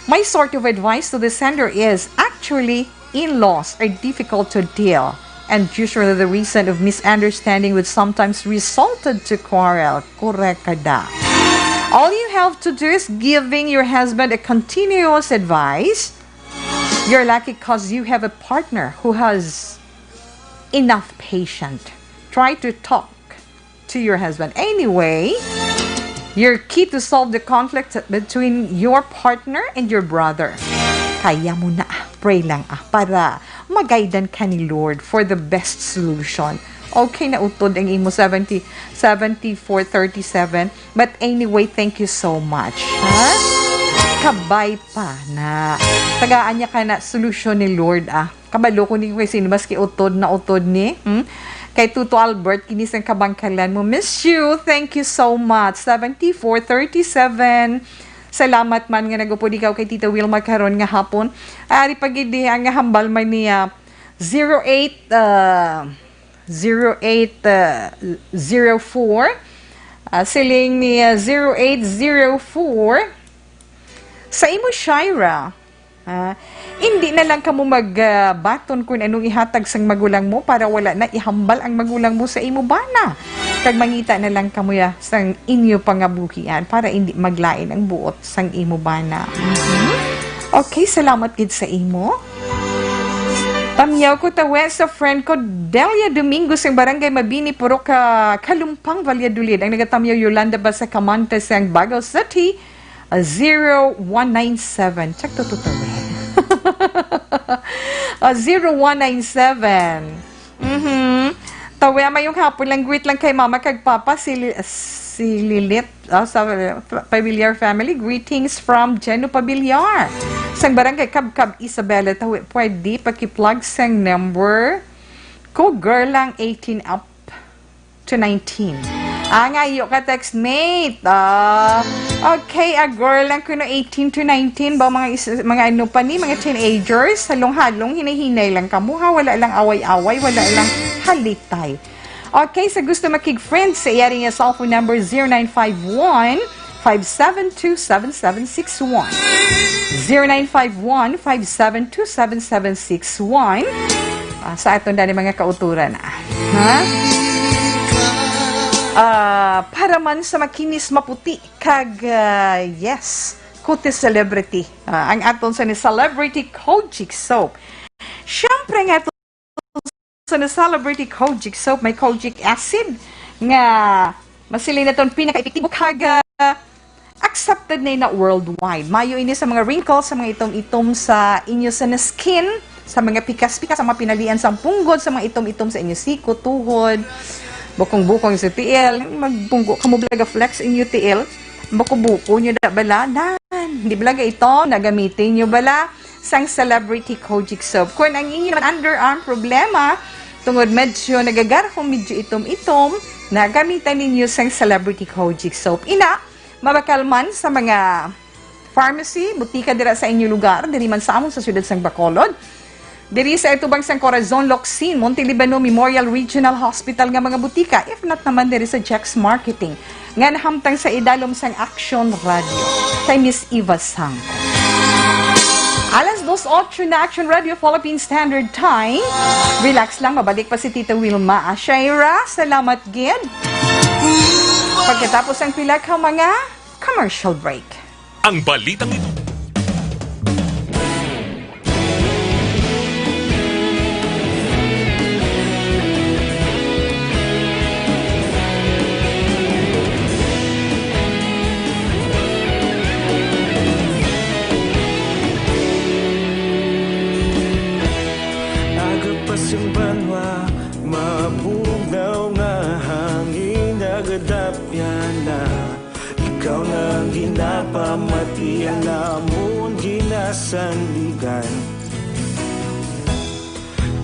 My sort of advice to the sender is, actually, in-laws are difficult to deal, and usually the reason of misunderstanding would sometimes resulted to quarrel. Correct ka da. All you have to do is giving your husband a continuous advice. You're lucky 'cause you have a partner who has enough patience. Try to talk to your husband. Anyway, your key to solve the conflict between your partner and your brother. Kaya mo na, ah. Pray lang, ah, para magaidan ka ni Lord for the best solution. Okay na utod ang imo seventy, seventy-four thirty-seven. But anyway, thank you so much, ha? Kabay pa na. Tagaan niya ka na solusyon ni Lord, ah. Kabalo ko ni kung sino, maski utod na utod ni. Hmm? Kay Tuto Albert, kini sang kabangkalan mo. Miss you. Thank you so much. Seventy-four thirty-seven. Salamat man nga nag-upod ikaw kay Tita Wilma karon nga hapon. Ari pa gid diha nga hambal man niya. Zero eight, ah, zero eight, ah, zero four. Ah, siling ni, ah, zero eight zero four. Sa imo, Shaira, ah, indi na lang kamo mag, ah, baton kun anong ihatag sang magulang mo para wala na ihambal ang magulang mo sa imo bana. Kag mangita na lang kamo ya sang inyo pangabuhian para indi maglain ang buot sang imo bana. Mhm. Okay, salamat gid sa imo. Tamyaw ko tawe sa friend ko, Delia Domingo, sa Barangay Mabini, Purok, ah, Kalumpang, Valladolid. Ang nagatamyaw, Yolanda Basacamante, sa Bago City, ah, zero one nine seven. Check to, to, tawe. Ah, zero one nine seven. Mhm. Tawe, mayong hapon lang. Greet lang kay Mama kag Papa, si Li-, si Lilit, ah, sa, uh, Pabiliar family. Greetings from Jeno Pabiliar. Sang Barangay Kabkab, Isabela. Tawe, pwede paki-plug sang number ko, girl lang, eighteen up to nineteen. Ah, ngayo ka, textmate. Ah, okay, a girl lang kuno, eighteen to nineteen ba, mga is-, mga ano pa ni, mga teenagers, halong-halong, hinay-hinay lang kamo, ha, wala lang away-away, wala lang halitay. Okay, sa gusto makig-friend sa iya, ring iya cellphone number, zero nine five one, five seven two, seven seven six one. Zero nine five one, five seven two, seven seven six one. Ah, sa aton dali mga kauturan, ah. Ha? Ah, para man sa makinis, maputi, kag, ah, yes, kutis celebrity. Ah, ang aton sa ni Celebrity Kojic Soap. Siyempre nga, sa ni Celebrity Kojic Soap, may kojic acid nga masiling naton pinaka-epektibo kag, ah, accepted na na worldwide. Mayo ini sa mga wrinkles, sa mga itom-itom sa inyo sa skin, sa mga pikas-pikas, sa mga pinalian sa punggod, sa mga itom-itom sa inyo siko, tuhod, bukong-bukong sa tiil. Magbunggo kamo bala ga-flex inyo tiil. Buko-buko nyo da bala. Nan, di bala ga ito, nagamitin nyo bala sang Celebrity Kojic Soap. Kung ang inyo naman underarm problema, tungod medyo nagagarhong, medyo itom-itom, nagamitan ninyo sang Celebrity Kojic Soap. Ina, mabakal man sa mga pharmacy, butika dira sa inyo lugar, diri man sa amon sa siyudad sang Bacolod. Diri sa itubang sang Corazon Locsin, Monte Libano Memorial Regional Hospital nga mga butika, if not naman diri sa Jex Marketing, nga nahamtang sa idalom sang Action Radio, kay Miss Eva Sangco. Alas dos ocho na, Action Radio Philippine Standard Time. Relax lang, mabalik pa si Tita Wilma Ashaira. Salamat gid. Pagkatapos ang pila ka mga commercial break. Ang balitang ito. Aga pa sing banwa, mabugnaw nga hangin nagadapyan na. Ikaw na ang ginapamati, ang amon ginasandigan.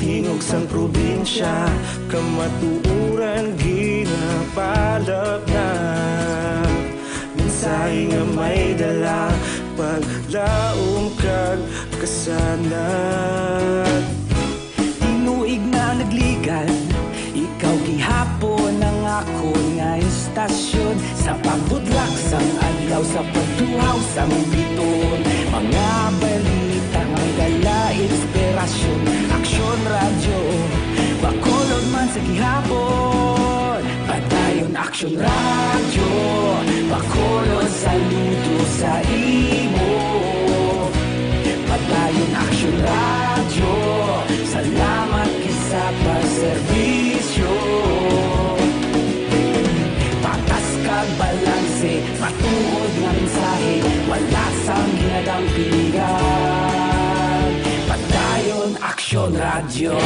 Tingog sang probinsya, kamatuoran ginapalapnap. Mensahe nga may dala, paglaom kag kasanag. Tinuig na nagligan, ikaw gihapon ang akon nga istasyon. Sa pagbudlak sang adlaw, sa pagtuhaw sang bituon, mga balita nga dala inspirasyon. Aksyon Radyo, Bacolod man sa gihapon. Padayon Aksyon Radyo, Bacolod, saludo sa imo. Padayon Aksyon Radyo, salamat gid sa pagserbisyo. Patas kag balanse, matuod nga mensahe, wala sang ginadampingan. Padayon Aksyon Radyo.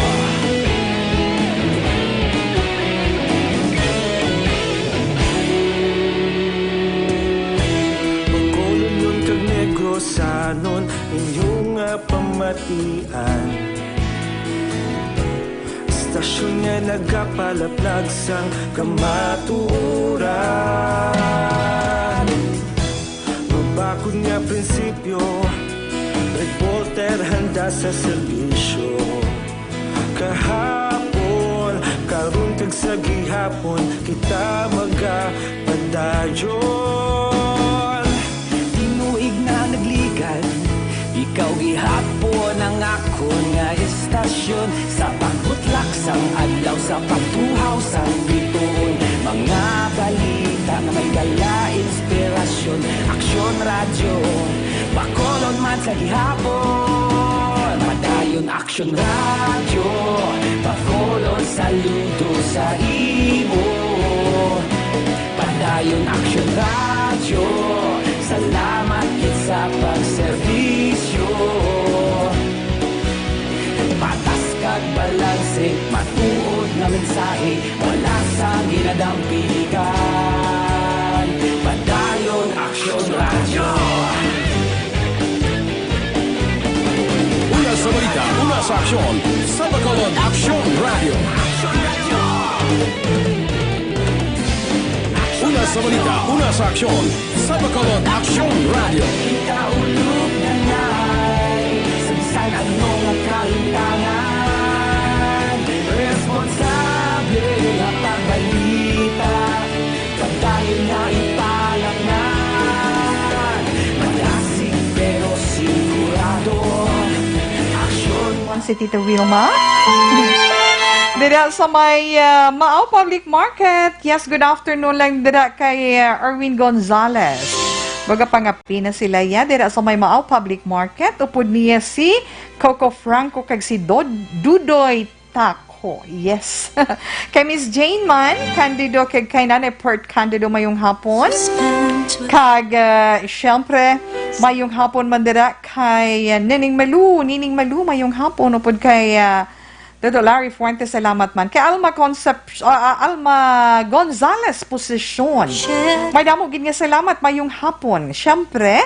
Bacolod kag Negrosanon, inyo nga pamatian. Istasyon nga nagapalaplag sang kamatuoran. Mabakod nga prinsipyo, reporter handa sa serbisyo. Kahapon, karon kag sa gihapon, kita magapadayon. Tinuig na nagligan, ikaw gihapon ang akon nga istasyon. Sa pagbutlak sang adlaw, sa pagtuhaw sang bituon, mga balita nga may dala inspirasyon. Aksyon Radyo, Bacolod man sa gihapon. Padayon Aksyon Aksyon Radyo, Bacolod, saludo sa imo. Padayon Aksyon Radyo, salamat gid sa pagserbisyo. Patas kag balanse, matuod nga mensahe, wala sang ginadampigan. Padayon Aksyon Radyo. Una sa balita, una sa aksyon, sa Bacolod Aksyon Radyo. Una sa balita, una sa aksyon, sa Bacolod Aksyon Radyo. Kita ulog na ngay, sa bisan ano nga kahintangan, responsable nga pagbalita, pagdayon na ipalaknag, malasig pero sigurado, aksyon. Si Tita Wilma. Dira sa may, ah, Maaw Public Market. Yes, good afternoon lang dira kay, ah, Erwin Gonzalez. Baga pangapin na sila ya dira sa may Maaw Public Market. Upod niya si Coco Franco kag si Dod-, Dudoy Taco. Yes. Kay Miss Jane man, Candido, kag kay Nanay Pert Candido, mayong hapon. Kag, ah, syempre, mayong hapon man dira kay, ah, Nining Malu. Nining Malu, mayong hapon. Upod kay, ah, Dodo Larry Fuentes, salamat man. Kay Alma Concept-, ah, ah, Alma Gonzalez Posisyon. May damo gid nga salamat, mayong hapon. Syempre,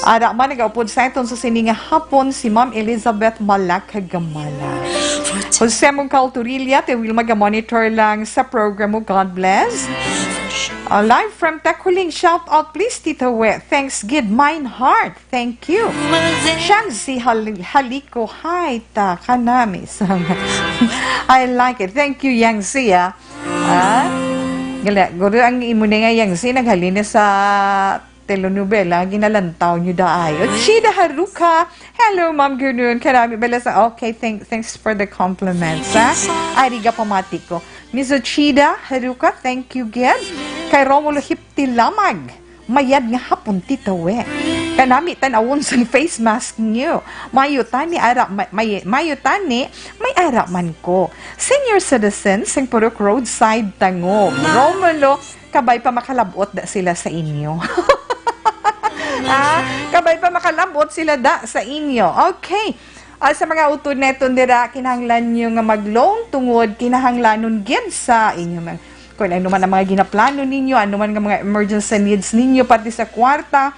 ara man nagaupod sa aton sa sini nga hapon si Ma'am Elizabeth Malak Gamala. Jose Mungkal Turilla, ti Wilma ga-monitor lang sa program mo. God bless. Ah, live from Taculing, shout out please, Tita We. Thanks gid, Mine Heart. Thank you. Shanzi Hal-, Haliko, hi ta kanami. I like it. Thank you, Yang Sia. Ah, gala, guro ang imo na nga Yang Sia, naghalin na sa telenovela, ginalantaw niyo daay. Ochida Haruka, hello, Ma'am Gunun. Kanami bala sa, okay, thank, thanks for the compliments, ha? Ari ga pamati ko. Miss Ochida Haruka, thank you, gid. Kay Romulo Hiptilamag, mayad nga hapon, Tita We. Kanami tan-awon sang face mask niyo. Mayo tani ara, ma-, may, mayo tani, may ara man ko. Senior citizen sang Purok Roadside, Tangub. Romulo, kabay pa makalab-ot da sila sa inyo. Ah, kabay pa makalab-ot sila da sa inyo. Okay. Ah, sa mga utod neton dira, kinahanglan nyo nga mag-loan tungod kinahanglanon gid sa inyo man. Kung ano man ang mga ginaplano ninyo, ano man nga mga emergency needs ninyo, pati sa kwarta,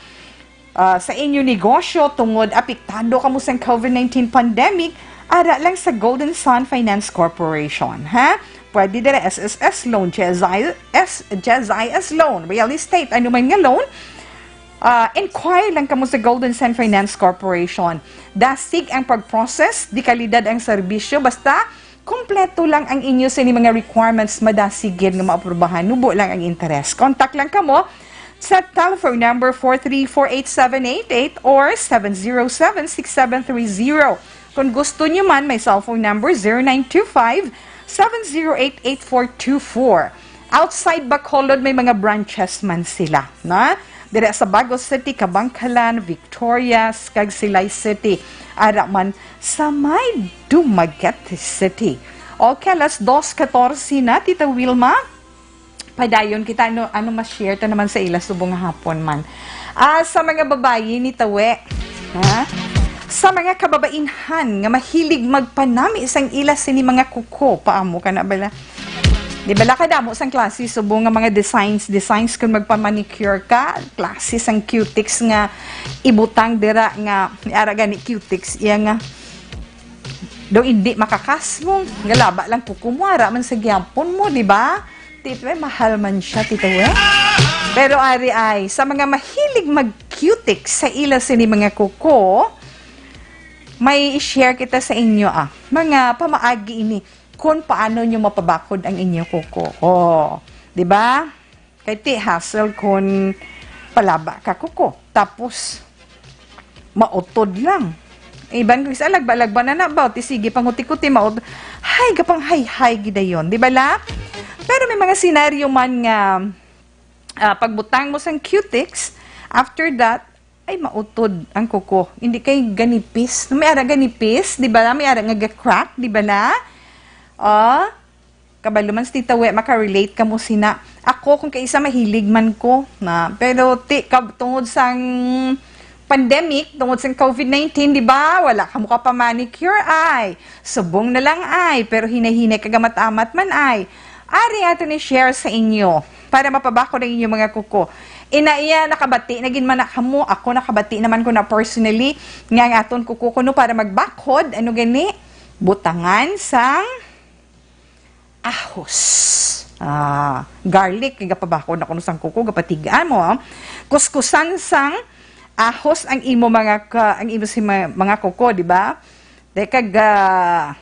ah, sa inyo negosyo, tungod apektado kamo sang COVID nineteen pandemic, ara lang sa Golden Sun Finance Corporation, ha? Pwede dira S S S loan, G S I S, G S I S loan, real estate, ano man nga loan, ah, inquire lang kamo sa Golden Sun Finance Corporation. Dasig ang pag-process, di kalidad ang serbisyo, basta kompleto lang ang inyo sini mga requirements, madasig gid nga maaprubahan. Nubo lang ang interes. Contact lang kamo sa telephone number four three four eight seven eight eight or seven zero seven six seven three zero. Kung gusto nyo man, may cellphone number zero nine two five, seven zero eight, eight four two four. Outside Bacolod, may mga branches man sila, na? Dira sa Bago City, Kabangkalan, Victorias, kag Silay City. Ara man sa may Dumaguete City. Okay, alas dos katorse na, Tita Wilma. Padayon kita, ano, ano ma-share ta naman sa ila subong nga hapon man. Ah, sa mga babayi ni Tawe, ha? Sa mga kababainhan nga mahilig magpanami sang ila sini mga kuko, paamo ka na bala? Di bala kadamo sang klase subong nga mga designs, designs kung magpa-manicure ka, klase sang cutex nga ibutang dira nga, ara gani cutex, iya nga, daw hindi makakasmo, nga laba lang kuko mo, ara man sa gyapon mo, di ba? Tito, eh, mahal man siya, Tito, eh. Pero ari ay, sa mga mahilig mag-cutex sa ila sini mga kuko, may i-share kita sa inyo, ah. Mga pamaagi ini kung paano nyo mapabakod ang inyo kuko. Oh, di ba? Kay ti hassle kung palaba ka kuko. Tapos, mautod lang. Iban ko isa, lagba-lagba na na ba? Ti sige, panguti-kuti, mautod. Hay, gapang hay-hay gidayon. Di ba la? Pero may mga senaryo man nga, ah, pagbutang mo sang cutex, after that, Ay, mautod ang kuko. Hindi kay ganipis. May ara ganipis, di ba? May ara nga ga-crack, di ba na? Oh, kabalo man si Tita We, makarelate ka mo sina. Ako, kung kaisa, mahilig man ko na. Pero ti, kab, tungod sang pandemic, tungod sang covid nineteen, di ba? Wala ka mo ka pa-manicure, ay. Subong na lang, ay. Pero hinay-hinay kagamat-amat man, ay. Ari ato ni share sa inyo para mapabakod ang inyo mga kuko. Ina iya, nakabati na gid man na kamo. Ako nakabati naman ko na personally nga ang aton kuko kuno para magbakod, ano gani? Butangan sang ahos. Ah, garlic, kay gapabakod na kuno sang kuko, gapatigaan mo, ah. Kuskusan sang ahos ang imo mga ka, ang imo si mga, mga kuko, di ba? Di kag, ah,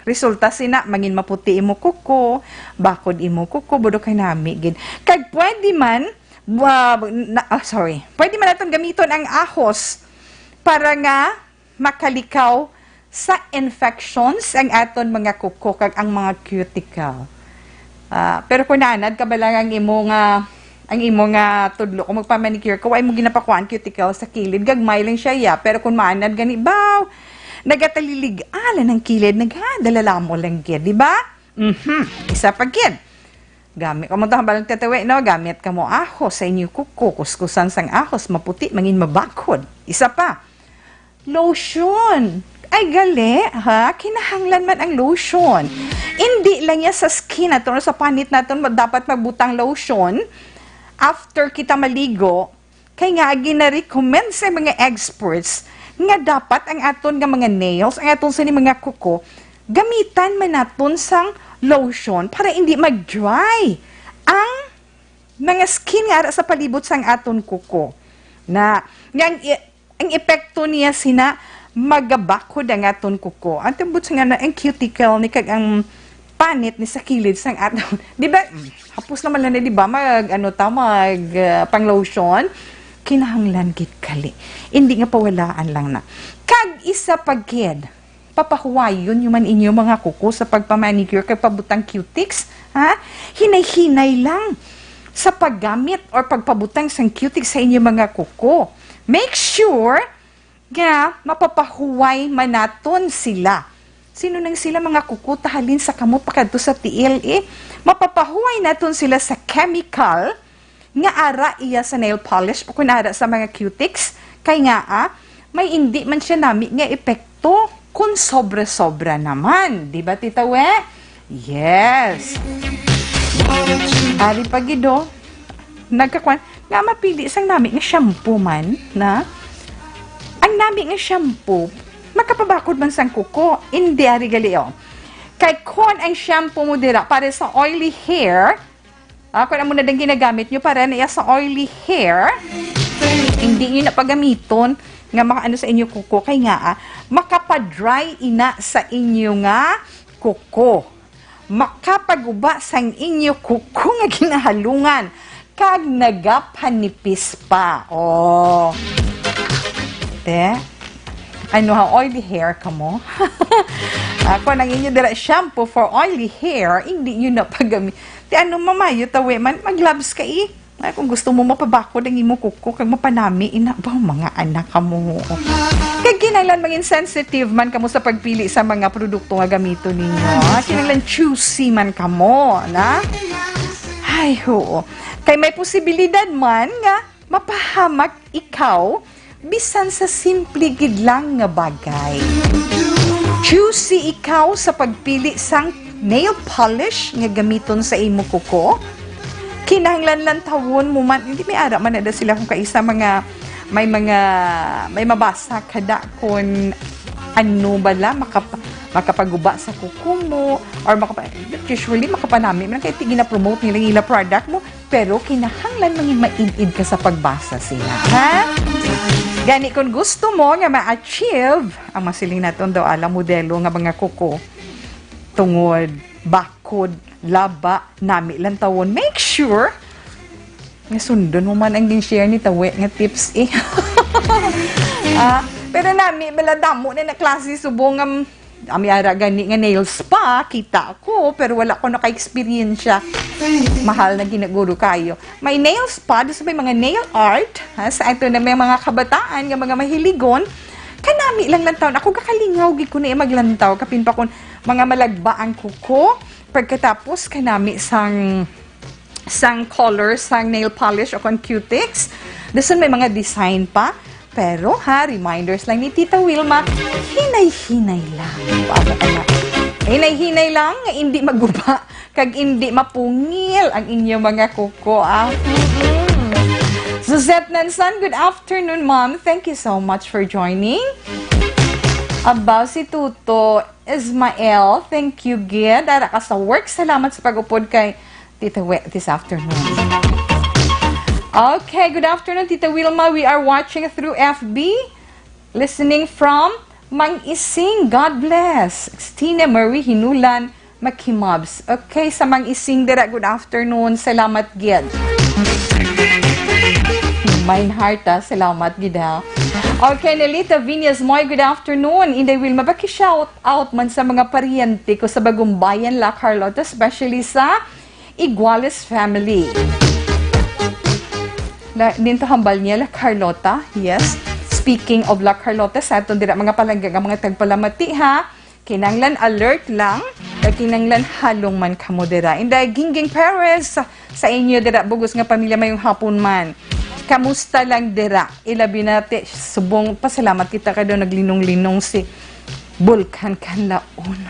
resulta sina, mangin maputi imo kuko, bakod imo kuko, budo kay nami gid. Kag pwede man, wa-, na, ah, sorry, pwede man naton gamiton ang ahos para nga makalikaw sa infections ang aton mga kuko kag ang mga cuticle. Ah, pero kung naanad ka ba lang ang imo nga, ang imo nga tudlo, kung magpa-manicure ka, wa mo ginapakuan cuticle sa kilid, gagmay lang siya, ya. Pero kung maanad gani, baw, nagatalilig-alan ang kilid, nagadalalamo lang gid, di ba? Mhm. Isa pa gid. Gamit ka mo to, hambalang tatawi, no? Gamit ka mo ahos sa inyo kuko, kuskusan sang ahos, maputi, mangin mabakod. Isa pa, lotion. Ay, gali, ha? Kinahanglan man ang lotion. Indi lang niya sa skin naton o sa panit naton ma-, dapat magbutang lotion after kita maligo. Kay nga, gina-recommend sa mga experts nga dapat ang aton nga mga nails, ang aton sini mga kuko, gamitan man naton sang lotion para hindi mag-dry ang mga skin nga ara sa palibot sang aton kuko. Na, nga ang i-, ang epekto niya sina magabakod ang aton kuko. Ang tubod sa nga na, ang cuticle ni kag ang panit ni sa kilid sang aton. Di ba? Hapos naman lang na, di ba? Mag, ano ta, mag, ah, pang lotion. Kinahanglan gid kali. Hindi nga pawalaan lang na. Kag isa pa gid, papahuwayon nyo man inyo mga kuko sa pagpamanicure kag pabutang cutex, ha? Hinay-hinay lang sa paggamit or pagpabutang sang cutex sa inyo mga kuko. Make sure nga mapapahuway man naton sila. Sino nang sila mga kuko ta halin sa kamot pakadto sa tiil, eh? Mapapahuway naton sila sa chemical nga ara iya sa nail polish o kun ara sa mga cutex, kay nga, ah, may indi man siya nami nga epekto kun sobra-sobra naman. Di ba, Tita We? Yes. Ari pa gid, oh. Nagkakuan, nga mapili sang nami nga shampoo man, na? Ang nami nga shampoo, makapabakod man sang kuko. Indi, ari gali, oh. Kay kon ang shampoo mo dira para sa oily hair, ah, kung amo na din ginagamit nyo para na iya sa oily hair, hindi nyo na pagamiton nga makaano sa inyo kuko. Kay nga, ah, makapa-dry ina sa inyo nga kuko. Makapaguba sang inyo kuko nga ginahalungan. Kag nagapanipis pa. Oh. Te? Ano ha, oily hair ka mo? Ako nang inyo dira shampoo for oily hair, hindi nyo na pagami-, ti ano, mamayo tawi man, mag-gloves ka, eh. Ay, kung gusto mo mapabakod ang imo kuko kag mapanami, ina ba, mga anak ka mo. Kag kinahanglan mangin sensitive man kamo sa pagpili sa mga produkto nga gamiton ninyo. Ah, kinahanglan choosy man kamo, na? Ay, oo. Kay may posibilidad man nga mapahamak ikaw bisan sa simple gid lang nga bagay. Choosy ikaw sa pagpili sang nail polish nga gamiton sa imo kuko. Kinahanglan lantawon mo man, hindi, may ara man na sila kung kaisa mga, may mga, may mabasa kada kun ano bala makap-, makapaguba sa kuko mo or makapa-, usually makapanami man kay ti gina-promote nila ang ila product mo. Pero kinahanglan mangin maid-id ka sa pagbasa sila, ha? Gani, kung gusto mo nga ma-achieve ang masiling naton daw ala modelo nga mga kuko, tungod, bakod, laba, nami lantawon, make sure nga sundon mo man ang gin-share ni Tawe nga tips, eh. Ah, pero nami bala damo na na klase subong nga Ami ara gani nga nail spa, kita ko, pero wala ko naka-eksperyensya. Mahal na ginaguro kayo. May nail spa, doon sa may mga nail art, ha, sa ato na may mga kabataan nga mga mahiligon, kanami lang lantaw. Ako gakalingaw gid ko na maglantaw, kapin pa kun mga malagba ang kuko, pagkatapos kanami sang sang color sang nail polish o kon cutics. Dason may mga design pa. Pero ha, reminders lang ni Tita Wilma, hinay-hinay lang. Paano ka na? Hinay-hinay lang nga hindi maguba kag hindi mapungil ang inyong mga kuko, ah. Mm-mm. Suzette Nansan, good afternoon, ma'am. Thank you so much for joining. Abaw, si Tuto Ismael, thank you, gid. Ara ka sa work. Salamat sa pag-upod kay Tita We this afternoon. Okay, good afternoon, Tita Wilma. We are watching through F B, listening from Mang Ising. God bless. Stina Marie Hinulan Makimabs. Okay, sa Mang Ising dira, good afternoon. Salamat gid. Mine heart, ah. Salamat gid, ah. Okay, Nelita Viñas Moy, good afternoon. Inday Wilma, paki-shout out man sa mga paryente ko sa Bagumbayan, La Carlota, especially sa Iguales family. Na, din to hambal niya, La Carlota. Yes. Speaking of La Carlota, sa aton dira mga palangga nga mga tagpalamati, ha. Kinanglan alert lang, kag kinanglan halong man kamo dira. Inday Gingging Perez, sa, sa inyo dira, bugos nga pamilya, mayong hapon man. Kamusta lang dira? Ilabi na ti subong pasalamat kita kay daw naglinong-linong si Bulkan Kanlaon.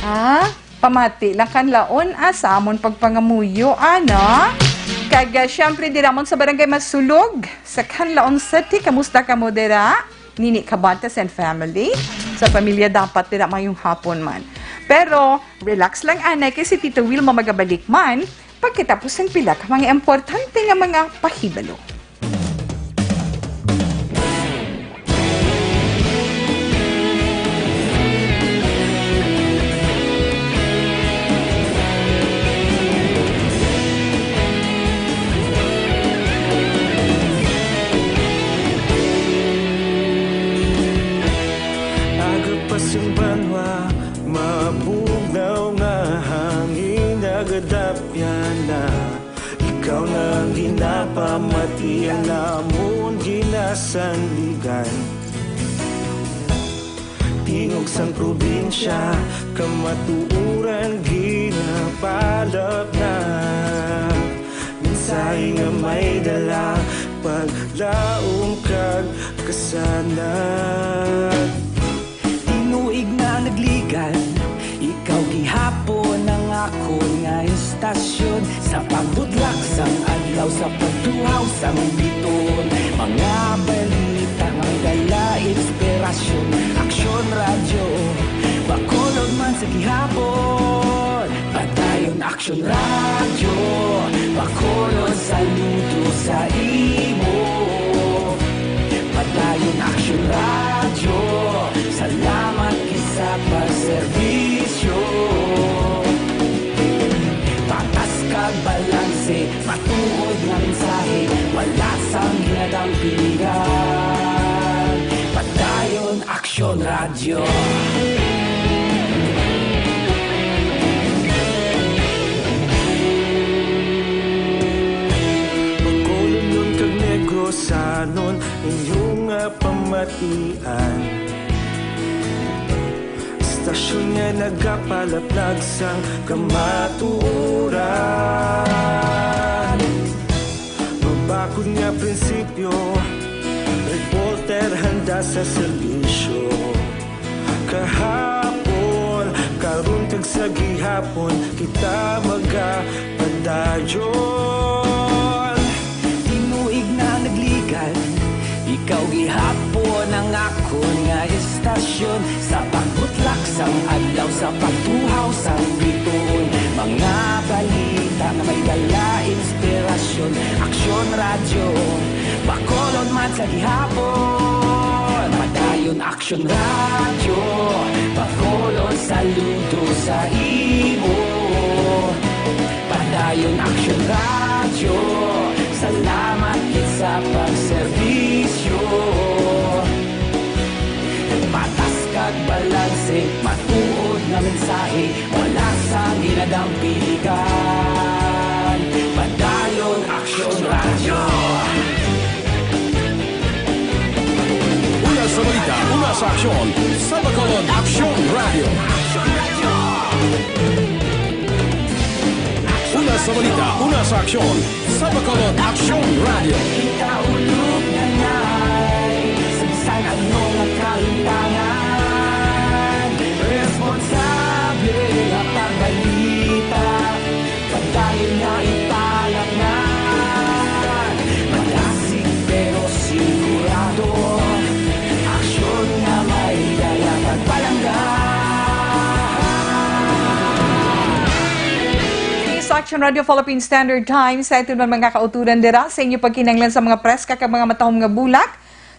Ha? Pamati lang Kanlaon, ah, sa amon pagpangamuyo, ano? Kag, ah, syempre, dira man sa Barangay Masulog, sa Kanlaon City, kamusta kamo dira? Nini Cabantes and family. Sa pamilya dapat dira mayong hapon man. Pero, relax lang, anay, kay si Tito Wilma magabalik man pagkatapos ng pila ka mga importante nga mga pahibalo. Aga pa sing banwa, mabugnaw nga hangin, nagadapyan na. Ikaw na ang ginapamati, ang amon ginasandigan. Tingog sang probinsya, kamatuoran ginapalapnag. Mensahe nga may dala, paglaom kag kasanag. Tinuig na nagligan, ikaw gihapon ang akon nga istasyon. Sa pagbutlak sang adlaw, sa pagtuhaw sang biton, mga balita nga may dala inspirasyon. Aksyon Radyo, Bacolod man sa gihapon. Padayon Aksyon Radyo, Bacolod, saludo sa imo. Padayon Aksyon Radyo, salamat gid sa pagserbisyo. Patas kag balanse, matuod nga mensahe, wala sang ginadampingan. Padayon Aksyon Radyo. Bacolodnon kag Negrosanon, inyo nga pamatian. Istasyon nga nagapalaplag sang kamatuoran. Mabakod nga prinsipyo, reporter handa sa serbisyo. Kahapon, karon kag sa gihapon, kita magapadayon. Tinuig na nagligan, ikaw gihapon ang akon nga istasyon. Sa pagbutlak sang adlaw, sa pagtuhaw sang bituon, mga balita nga may dala inspirasyon. Aksyon Radyo, Bacolod man sa gihapon. Padayon Aksyon Radyo, Bacolod, saludo sa imo. Padayon Aksyon Radyo, salamat gid sa pagserbisyo. Patas ka Mensahe mula sa ginadampiligan. Padayon Aksyon Radyo. Una sa balita, una sa aksyon, sa Bacolod Aksyon Radyo. Una sa balita, una sa aksyon, sa Bacolod Aksyon Radyo. Kita ulog na ngay, sa bisan ano nga kalimtangan, responsable nga pagbalita, padayon nga italaknan. Malasig pero sigurado, aksyon nga may dala kag palangga. Sa Action Radio Philippine Standard Time, sa aton man mga kauturan dira, sa inyo pagkinahanglan sa mga preska kag mga matahom nga bulak,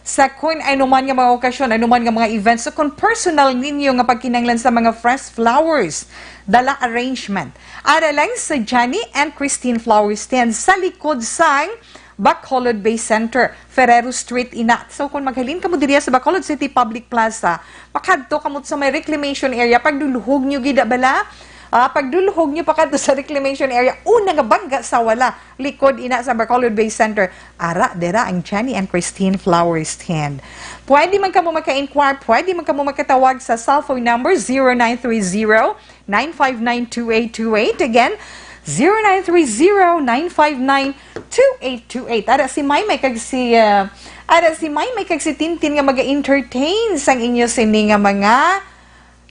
sa kun ano man nga mga okasyon, ano man nga mga events, sa kun personal ninyo nga pagkinahanglan sa mga fresh flowers, dala arrangement. Ara lang sa Johnny and Christine Flower Stand sa likod sang Bacolod Bay Center, Ferrero Street ina. So kung maghalin kamo diriya sa Bacolod City Public Plaza, pakadto kamo sa may reclamation area, pagdulhog nyo gid bala. Ah, pagdulhog nyo pakadto sa reclamation area, una nga bangga sa wala, likod ina sa Bacolod Bay Center. Ara, dira ang Johnny and Christine Flower Stand. Pwede man kamo maka-inquire, pwede man kamo makatawag sa cellphone number zero nine three zero, nine five nine, two eight two eight. Again, zero nine three zero, nine five nine, two eight two eight. Ara si Maymay kag si, ah, ara si Maymay kag si Tintin nga maga-entertain sang inyo sini nga mga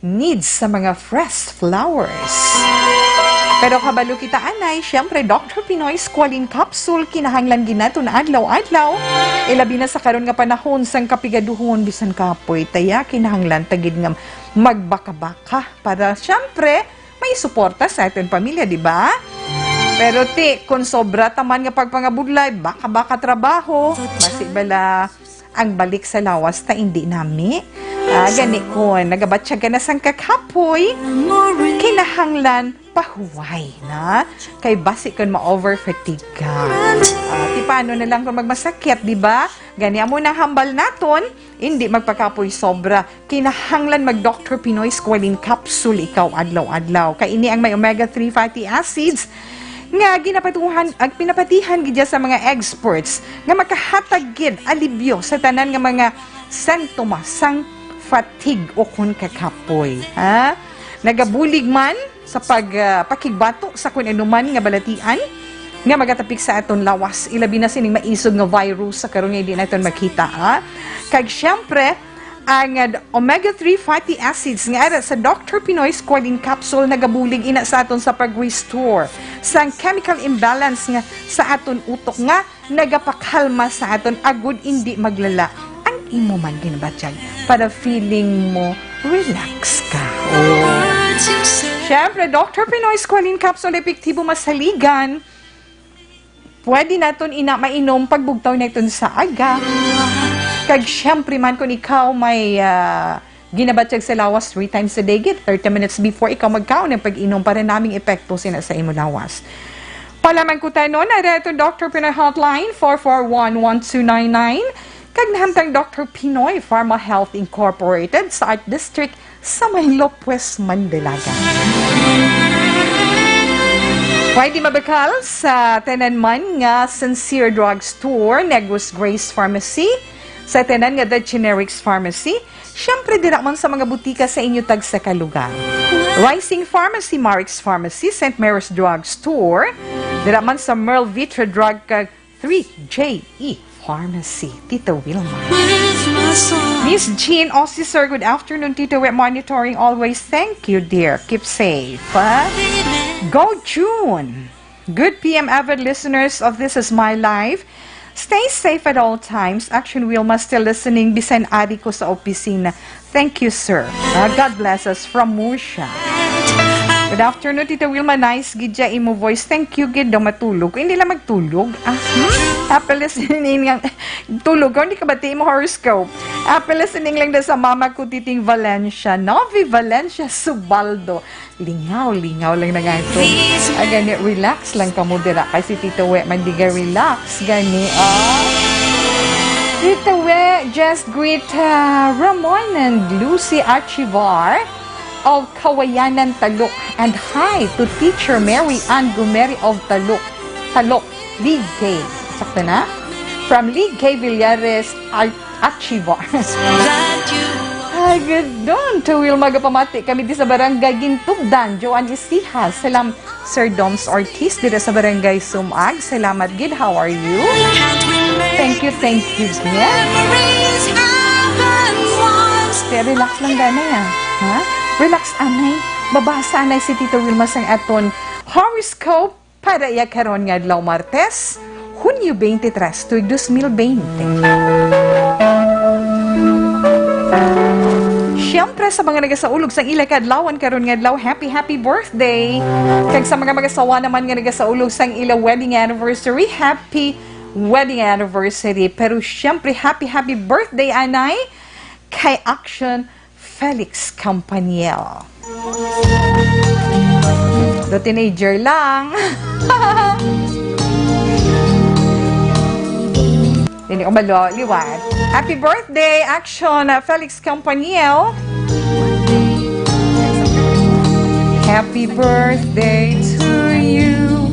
needs sa mga fresh flowers. Pero kabalo kita anay, siyempre, Doctor Pinoy Squalene Capsule, kinahanglan gid naton adlaw-adlaw. Ilabi na sa karon nga panahon sang kapigaduhon, bisan kapoy, taya kinahanglan ta gid nga magbaka-baka para, siyempre, may suporta sa aton pamilya, di ba? Pero ti, kung sobra ta man nga pagpangabudlay, baka-baka trabaho, basi bala ang balik sa lawas ta indi nami. Ah, gani kon nagabatyag ka na sang kakapoy, kinahanglan pahuway na. Kay basi kon ma-over fatigue ka. Ah, ti paano na lang kung magmasakit, di ba? Gani amo nang hambal naton, indi magpakapoy sobra. Kinahanglan mag Doctor Pinoy Squalene Capsule ikaw adlaw-adlaw. Kay ini ang may omega three fatty acids nga ginapatuhan, ag pinapatihan gid sa mga experts nga makahatag gid alibyo sa tanan nga mga sentoma sang fatigue o kon kakapoy. Ha? Nagabulig man sa pag, ah, pakigbato sa kun ano man nga balatian nga magatapik sa aton lawas, ilabi na sining maisog nga virus sa karon nga hindi naton makita, ha? Kag siyempre, ang, ah, omega three fatty acids nga ara sa Doctor Pinoy Squalene Capsule nagabulig ina sa aton sa pag-restore sang chemical imbalance nga sa aton utok nga nagapakalma sa aton agud indi maglala ang imo man ginabatyag para feeling mo relax ka. Oh. Siyempre, Doctor Pinoy Squalene Capsule epektibo masaligan. Pwede naton ina mainom pagbugtaw naton sa aga. Kag siyempre man kung ikaw may, ah, ginabatyag sa lawas three times a day, gid thirty minutes before ikaw magkaon ang pag-inom para naming epekto sina sa imo lawas. Palamang kutanon, na reto Doctor Pinoy Hotline, four four one, one two nine nine. Kag nahamtang Doctor Pinoy Pharma Health Incorporated sa Art District sa may Lopez, Mandalagan. Pwede mabakal sa tanan man nga Sincere Drug Store, Negros Grace Pharmacy, sa tanan nga The Generics Pharmacy, siyempre dira man sa mga butika sa inyo tagsa ka lugar. Rising Pharmacy, Marix Pharmacy, Saint Mary's Drug Store, dira man sa Merl Vitra Drug kag three J E Pharmacy, Tita Wilma. Miss Jean Ossi, sir, good afternoon, Tita Wi, monitoring always. Thank you, dear. Keep safe, ha? Go June. Good P M, avid listeners of This Is My Life. Stay safe at all times. Action Wilma, still listening. Bisan ari ko sa opisina. Thank you, sir. Ah, God bless us from Murcia. Good afternoon, Tita Wilma. Nice gid ya imo voice. Thank you gid daw matulog. Hindi lang magtulog. Ah, hmm? Happy listening nga tulog ka, hindi ka bati mo horoscope. Happy listening lang daw sa mama ko, Titing Valencia. Novi Valencia Subaldo. Lingaw, lingaw lang na nga ito. Ah, gani, relax lang kamo dira kay si Tito We man di ga relax. Gani, ah. Tito We, just greet, ah, Ramon and Lucy Archivar. of Kawayanan, Talok. And hi to Teacher Mary Ann Gumeri of Talok. Talok, Lee Gay. Sakto na? From Lee Gay Villares Ar-, Archivo. Ay, good doon. To Wilma, gapamati kami di sa Barangay Gintugdan, Joan Isiha. Salam, Sir Doms Ortiz, dira sa Barangay Sumag. Salamat gid. How are you? Thank you, thank you, gid. Kaya relax lang, danay, ah. Ha? Relax, anay. Babasa, anay, si Tito Wilma sang aton horoscope para iya karon nga adlaw, Martes, Hunyo twenty-three, tuig dos mil bente. Siyempre, sa mga nagasaulog sang ila kaadlawan karon nga adlaw, happy, happy birthday! Kag sa mga magasawa naman nga nagasaulog sang ila wedding anniversary, happy wedding anniversary! Pero siyempre, happy, happy birthday, anay, kay Action Felix Campaniel. Do teenager lang. Hindi ko malo, liwat. Happy birthday, Action, uh, Felix Campaniel. Happy birthday to you.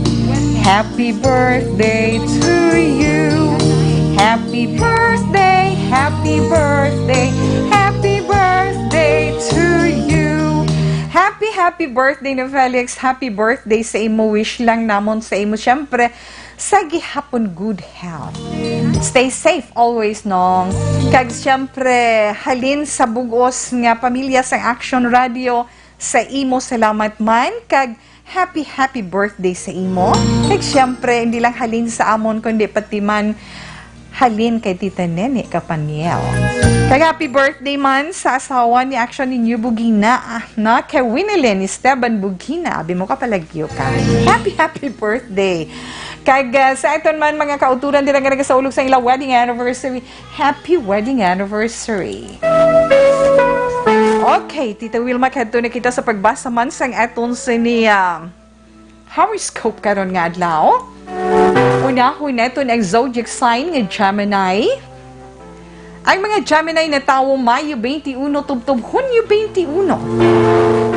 Happy birthday to you. Happy birthday, happy birthday, happy birthday to you. Happy, happy birthday, no, Felix. Happy birthday sa imo. Wish lang namon sa imo, syempre, sa gihapon good health. Stay safe always, nong. Kag syempre, halin sa bug-os nga pamilya sang Action Radio, sa imo, salamat man, kag happy, happy birthday sa imo. Kag syempre, hindi lang halin sa amon, kundi pati man halin kay Tita Nene Capaniel. Kag happy birthday man sa asawa ni Action ninyo, Bugina, ah, na kay Winilyn Esteban Bugina. Abi mo ka, palagyo ka. Happy, happy birthday. Kag, ah, sa aton man mga kauturan dira nga nagasaulog sa ilang wedding anniversary, happy wedding anniversary. Okay, Tita Wilma, kadto na kita sa pagbasa man sang aton sini, ah, horoscope karon nga adlaw. Unahon naton ang zodiac sign nga Gemini. Ang mga Gemini natawo Mayo twenty-one tubtob Hunyo twenty-one.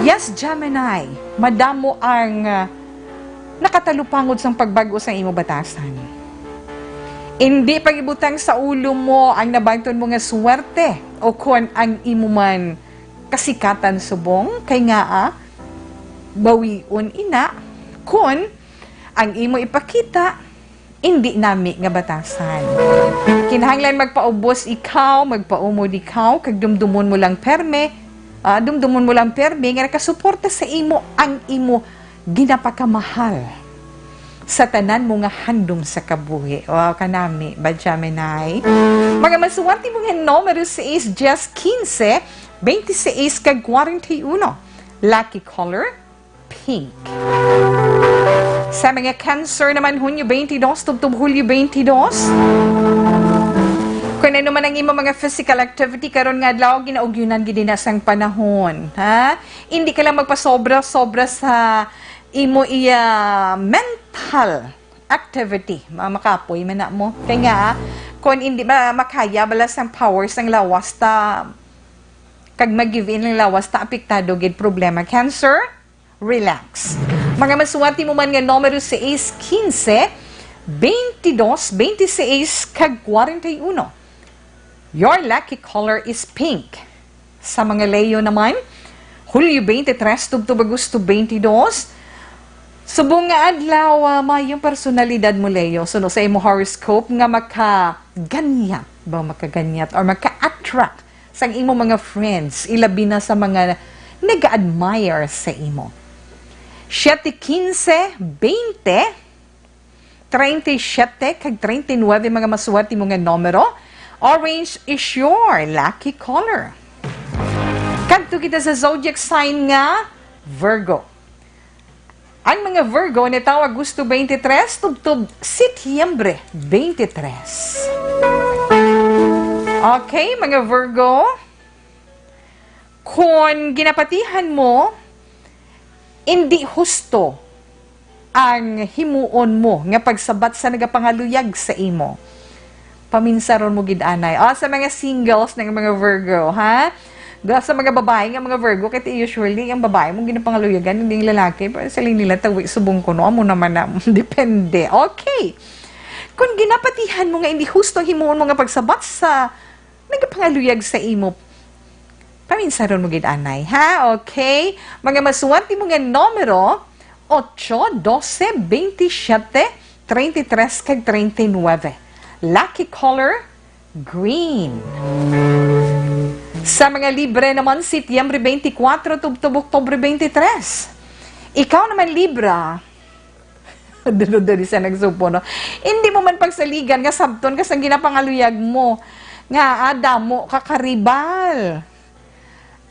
Yes, Gemini, madamo ang, ah, nakatalupangod sang pagbag-o sang imo batasan. Indi pag-ibutang sa ulo mo ang nabanton mo nga swerte o kon ang imo man kasikatan subong, kay ngaa, bawion ina kon ang imo ipakita indi nami nga batasan. Kinahanglan magpaubos ikaw, magpaumod ikaw, kag dumdumon mo lang perme, ah, dumdumon mo lang perme nga nakasuporta sa imo ang imo ginapakamahal sa tanan mo nga handom sa kabuhi. Wow, kanami ba, Gemini? Mga maswerte mo nga numero, sais, diyes, kinse, bente sais, kag kwarenta y uno. Lucky color, pink. Sa mga Cancer naman, Hunyo twenty-two tubtob Hulyo twenty-two. Kung ano man ang imo mga physical activity karon nga adlaw, ginaugyunan gid na sang panahon, ha? Hindi ka lang magpasobra-sobra sa imo iya mental activity. Ma-, makapoy man na mo. Kay nga, kung hindi ma-, makaya bala sang powers ang lawas ta, kag mag-give in ang lawas ta, apektado gid problema. Cancer, relax. Mga maswerte mo man nga numero sais, kinse, bente dos, bente sais, kag kwarenta y uno. Your lucky color is pink. Sa mga Leo naman, Hulyo twenty-three tubtob Agosto twenty-two. Subong nga adlaw, ah, mayong personalidad mo, Leo. Suno sa imo horoscope nga makaganyat. Ba, makaganyat or maka-attract sang imo mga friends, ilabi na sa mga nag-admire sa imo. Siyete, kinse, bente, treinta y siete, kag treinta y nueve, mga maswerte mo nga numero. Orange is your lucky color. Kadto kita sa zodiac sign nga Virgo. Ang mga Virgo natawo Agosto twenty-three tubtob Setyembre twenty-three. Okay, mga Virgo, kon ginapatihan mo, indi husto ang himuon mo nga pagsabat sa nagapangaluyag sa imo. Paminsaron mo gid anay. O, sa mga singles ng mga Virgo, ha? Ga sa mga babae nga mga Virgo, kay usually ang babae mong ginapangaluyagan, hindi ang lalaki. Pero sa nila, tawi, subong ko, no? Amo naman na, depende. Okay. Kung ginapatihan mo nga hindi husto ang himuon mo nga pagsabat sa nagapangaluyag sa imo, paminsaron mo gid anay, ha? Okay? Mga maswerte mo nga numero, ocho, doce, veintisiete, treinta y tres, kag treinta y nueve. Lucky color, green. Sa mga Libra naman, Setyembre twenty-four tubtob Oktubre twenty-three. Ikaw naman, Libra. Dalo dali sa nagsupo, no? Hindi mo man pagsaligan nga sabton ka sang ginapangaluyag mo nga, ah, damo ka karibal.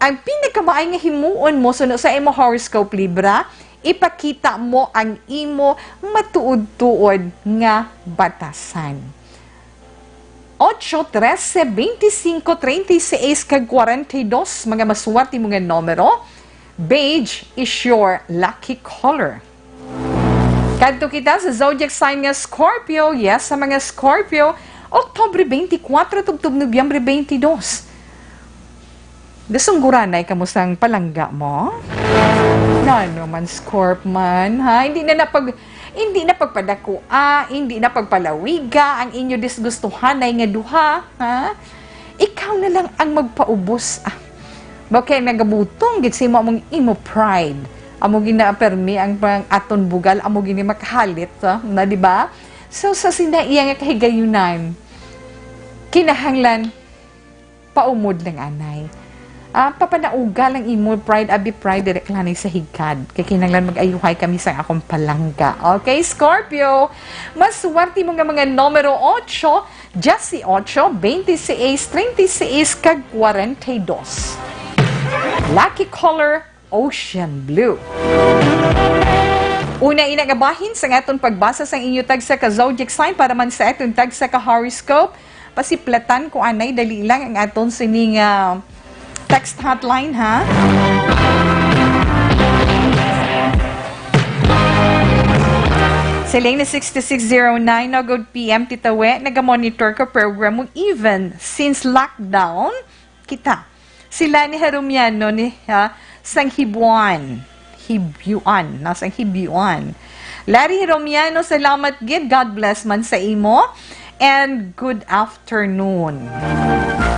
Ang pinakamaay nga himuon mo suno sa imo horoscope, Libra, ipakita mo ang imo matuod-tuod nga batasan. Ocho, trese, veinticinco, treinta y seis, kag kwarenta y dos, mga maswerte mo nga numero. Beige is your lucky color. Kadto kita sa zodiac sign nga Scorpio. Yes, sa mga Scorpio, Oktubre twenty-four tubtob Nobyembre twenty-two. Gasungguranay kamo sang palangga mo? Ngano man, Scorp man, ha? Hindi na napag-, hindi na pagpadakua, hindi na pagpalawiga ang inyo disgustuhanay nga duha, ha? Ikaw na lang ang magpaubos, ah. Ba kay nagabutong gid sa imo among imo pride. Amo ginapermi ang pang aton bugal, amo gini makahalit, ah, na, di ba? So, sa sina iya nga kahigayunan, kinahanglan paumod lang anay. Ah, papanauga lang imo pride, abi pride, direk lang sa higkad. Kay kinahanglan mag-ayuhay kami sa akong palangga. Okay, Scorpio, maswerte mo nga mga numero ocho, dieciocho, veintiséis, treinta y seis, kag kwarenta y dos. Lucky color, ocean blue. Una ina nga bahin sa aton pagbasa sang inyo tagsa ka zodiac sign para man sa aton tagsa ka horoscope. Pasiplatan ko anay, dali lang ang aton sining, ah, text hotline, ha? Siling ni sixty-six zero nine, no, good P M, Tita We, nagamonitor ko program mo even since lockdown kita. Sila ni Heromiano ni, ha, sang Hibuan. Hibuan, no, sang Hibuan. Larry Heromiano, salamat gid. God bless man sa imo. And good afternoon.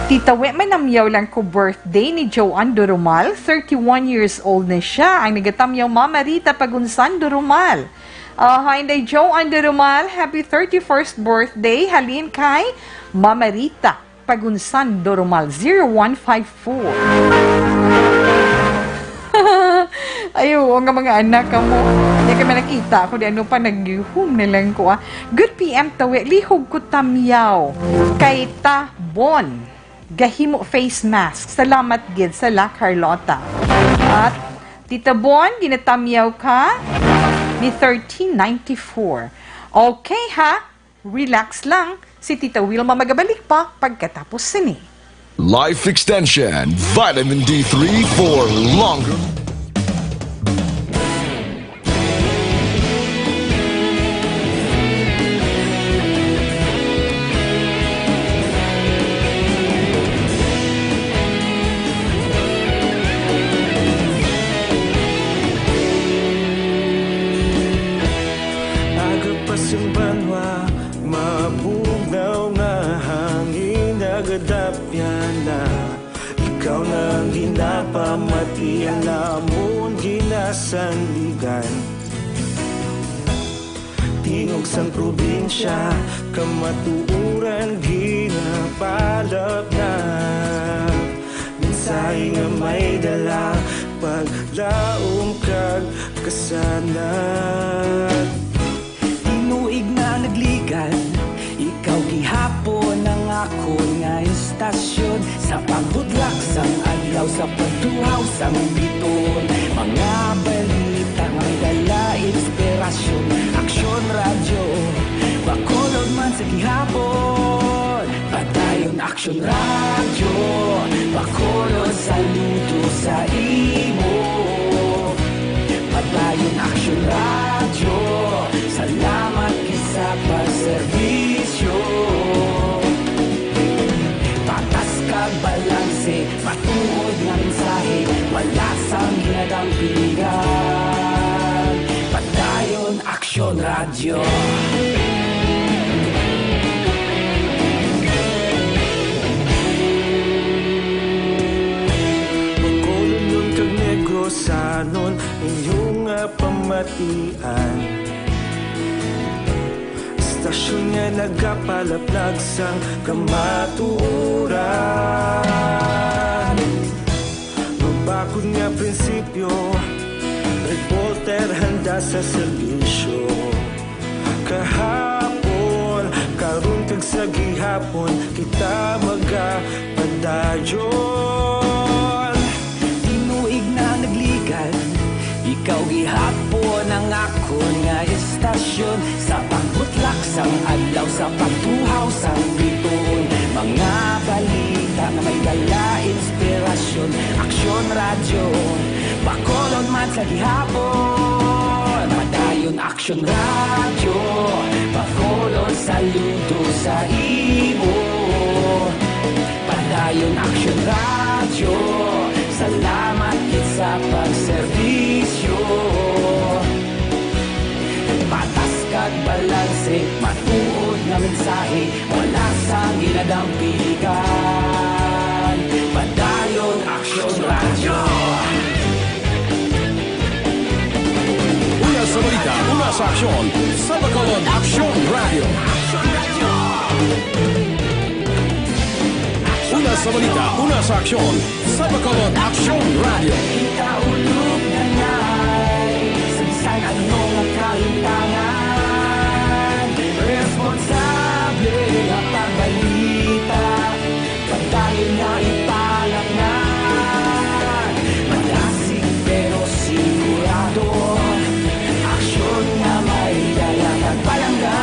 Tita We, manamyaw lang ko birthday ni Joanne Durumal. Thirty-one years old na siya. Ang nagatamyaw, Mama Rita Pagunsan Durumal. Ah, hi, Inday Joanne Durumal. Happy thirty-first birthday. Halin kay Mama Rita Pagunsan Durumal, zero one five four. Ay, oo, nga mga anak ka mo. Hindi ka man nakita ako, di ano pa, nag-home na lang ko, ah. Good P M, Tawi. Lihog ko tamyaw kay Ta Bon. Gahimo face mask. Salamat gid sa La Carlota. At Tita Bon, ginatamyaw ka ni thirteen ninety-four. Okay, ha? Relax lang. Si Tita Wilma magabalik pa pagkatapos sini. Life Extension Vitamin D three for longer. Aga pa sing banwa, mabugnaw nga hangin, nagadapyan na. Ikaw na ang ginapamati, ang amon ginasandigan. Tingog sang probinsya, kamatuoran ginapalapnap. Mensahe nga may dala, paglaom kag kasanag. Tinuig na nagligad, ikaw gihapon ang akon nga istasyon. Sa pagbudlak sang adlaw, sa pagtuhaw sang biton, mga balita may dala inspirasyon. Aksyon Radyo, Bacolod man sa gihapon. Padayon Aksyon Radyo, Bacolod, saludo sa imo. Padayon Aksyon Radyo, salamat gid sa pagserbisyo. Patas kag balanse, matuod nga Pilihan, Padayon Aksyon Radyo. Bacolodnon kag Negrosanon, inyo nga pamatian. Estasyon nga nagapalaplag sang kamatuoran. Mabakod nga prinsipyo, reporter handa sa serbisyo. Kahapon, karon kag sa gihapon, kita magapadayon. Tinuig na nagligad, ikaw gihapon ang akon nga estasyon. Sa pagbutlak sang adlaw, sa pagtuhaw sang bituon, mga balita nga may dala inspirasyon. Aksyon Radyo, Bacolod man sa gihapon. Padayon Aksyon Radyo, Bacolod saludo sa imo. Padayon Aksyon Radyo, salamat gid sa pagserbisyo. Patas kag balanse, matuod nga mensahe, wala sang ginadampigan. Padayon Aksyon Radyo. Una sa balita, una sa aksyon, sa Bacolod Aksyon Radyo. Una sa balita, una sa aksyon, sa Bacolod Aksyon Radyo. Ikaulog na ngay, sa bisan ano nga kahitangan, responsable nga pagbalita, padayon nga ipalaknag. Malasig pero sigurado, aksyon nga may dala kag palangga.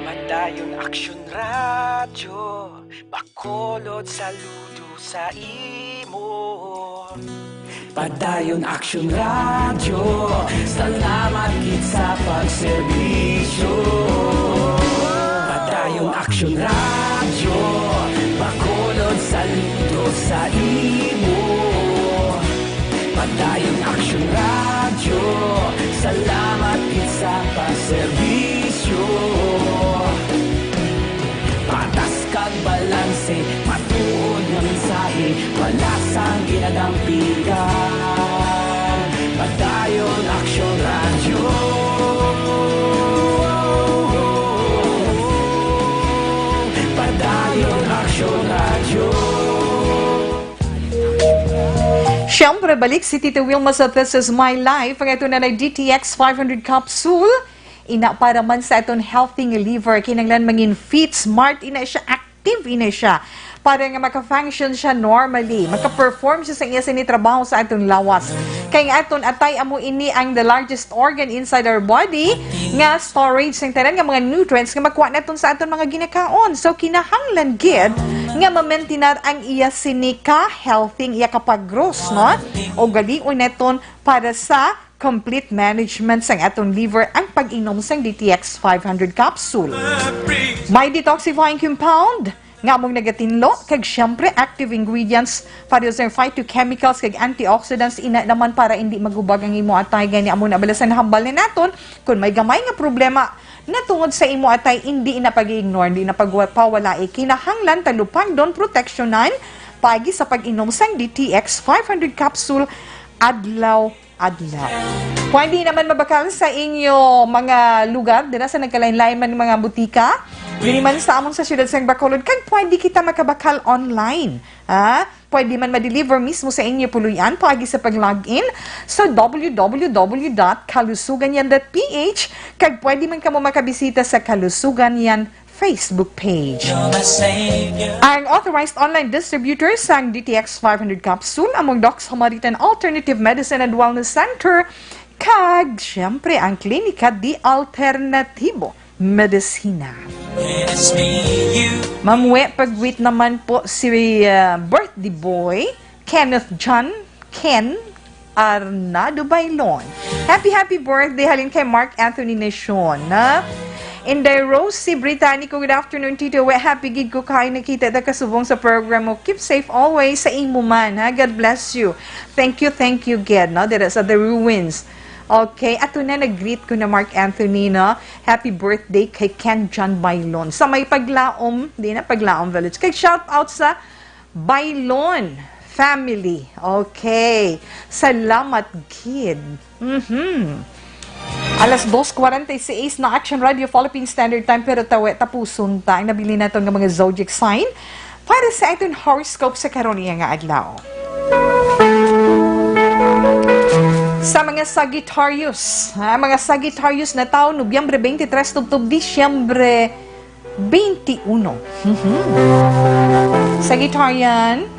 Padayon Aksyon Radyo, Bacolod saludo sa imo. Padayon Aksyon Radyo, salamat gid sa pagserbisyo. Padayon Aksyon Radyo, Bacolod saludo sa imo. Padayon Aksyon Radyo, salamat gid sa pagserbisyo. Patas kag balanse, matuod nga mensahe, wala sang ginadampigan. Padayon Aksyon Radyo. Padayon Aksyon Radyo. Siyempre, balik si Tita Wilma sa This Is My Life. Ang ito na na D T X five hundred capsule. Ina para man sa aton healthy nga liver, kinahanglan mangin fit, smart ina siya, active ina siya. Para nga maka-function siya normally, maka-perform siya sa iya sini trabaho sa aton lawas. Kay nga aton atay amo ini ang the largest organ inside our body nga storage sang tanan nga mga nutrients nga makuha naton sa aton mga ginakaon. So kinahanglan gid nga ma-maintain ang iya sini ka healthy, ang iya ka pagros, no? O galion naton para sa complete management sang aton liver ang pag-inom sang D T X five hundred capsule. May detoxifying compound nga among nagatinlo, kag siyempre active ingredients para sa phytochemicals kag antioxidants, ina naman para indi magubag ang imo atay. Gani amo na bala sa nahambal ni naton, kung may gamay nga problema natungod sa imo atay, indi na pag-ignore, indi na pagpawalay. Kinahanglan talupangdon, proteksyonan paagi sa pag-inom sang D T X five hundred capsule adlaw adlaw. Pwede naman mabakal sa inyo mga lugar, dira sa nagkalain-lain man mga butika. Diri man sa amon sa siyudad sang Bacolod, kag pwede kita makabakal online. Ha? Pwede man ma-deliver mismo sa inyo puloy-an paagi sa pag-log in sa w w w dot kalusugan yan dot p h, kag pwede man kamo makabisita sa Kalusugan Yan Facebook page. Ang authorized online distributor sang D T X five hundred capsule amo ang Doc Samaritan Alternative Medicine and Wellness Center, kag siyempre ang Klinika di Alternatibo Medicina. Mamuwi pag-greet naman po si, uh, birthday boy Kenneth John Ken Arnado Bailon. Happy, happy birthday halin kay Mark Anthony Nacion, ha? Inday Rosie Británico, good afternoon, Tito. We, happy gid ko kay nakita ta kasubong sa program mo. Keep safe always sa imo man, ha? God bless you. Thank you, thank you, gid, no? Dira sa The Ruins. Okay, ato na, nag-greet ko na Mark Anthony, no? Happy birthday kay Ken John Bailon. Sa may Paglaom, di na Paglaom Village. Kay shout out sa Bailon family. Okay. Salamat gid. Mhm. Alas dos cuarenta y seis na Action Radio Philippine Standard Time, pero tawe, tapuson ta ang nabilin naton nga mga zodiac sign para sa aton horoscope sa karon iya nga adlaw. Sa mga Sagittarius, ha, mga Sagittarius na tawo, Nobyembre twenty-three tubtob Disyembre twenty-one. Mhm. Sagittarian,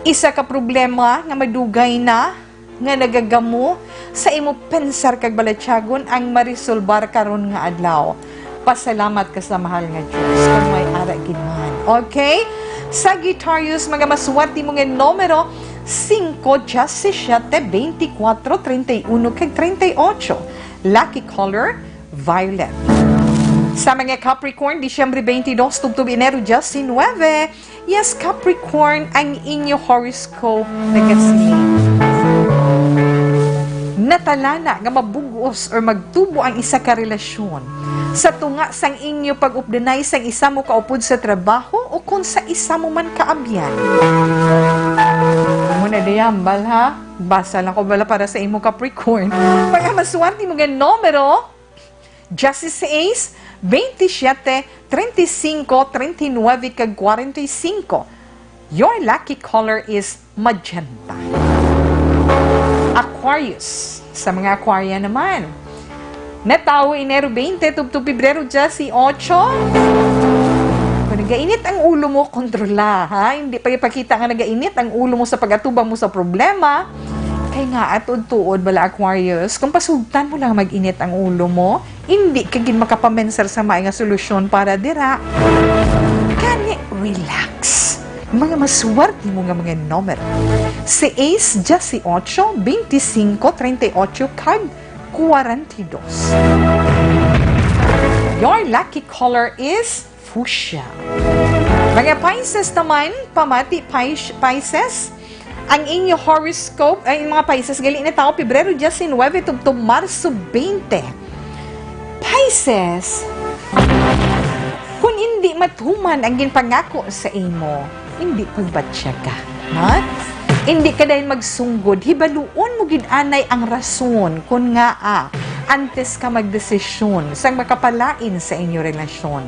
isa ka problema nga madugay na nga nagagamo sa imo pensar kag balatyagon ang marisolbar karon nga adlaw. Pasalamat ka sa mahal nga Dios kung may ara gid man. Okay? Sagittarius, mga maswerte mo nga numero, singko, diyasisiyete, beintikwatro, treinta y uno, kag treinta y ocho. Lucky color, violet. Sa mga Capricorn, Disyembre twenty-two tubtob Enero diecinueve. Yes, Capricorn, ang inyo horoscope nagasiling, natalana nga mabug-os or magtubo ang isa ka relasyon sa tunga sang inyo pag-updanay sang isa mo kaupod sa trabaho o kon sa isa mo man kaabyan. Amo na diay, hambal, ha? Basa lang ko bala para sa imo, Capricorn. Mga maswerte mo nga numero, dieciséis, veintisiete, treinta y cinco, treinta y nueve, kag cuarenta y cinco. Your lucky color is magenta. Aquarius. Sa mga Aquarian naman, natawo Enero twenty tubtob Pebrero dieciocho. Kung nagainit ang ulo mo, kontrola, ha? Hindi pa ipakita nga nagainit ang ulo mo sa pag-atubang mo sa problema. Kay nga, at tuod-tuod bala, Aquarius, kung pasugtan mo lang mag-init ang ulo mo, hindi ka gid makapamensar sa may nga solusyon para dira. Gani, relax. Mga maswerte mo nga mga numero: seis, dieciocho, veinticinco, treinta y ocho, kag cuarenta y dos. Your lucky color is fuchsia. Mga Pisces naman, pamati, Pis-, Pisces, ang inyo horoscope, ay, mga Pisces, gali na tawo, Pebrero diecinuebe tubtob Marso twenty. Pisces, kung hindi matuman ang ginpangako sa imo, hindi pagbatyaga, ha? Hindi ka dayon magsunggod, hibaluon mo gid anay ang rason kon ngaa antes ka magdesisyon sang makapalain sa inyo relasyon.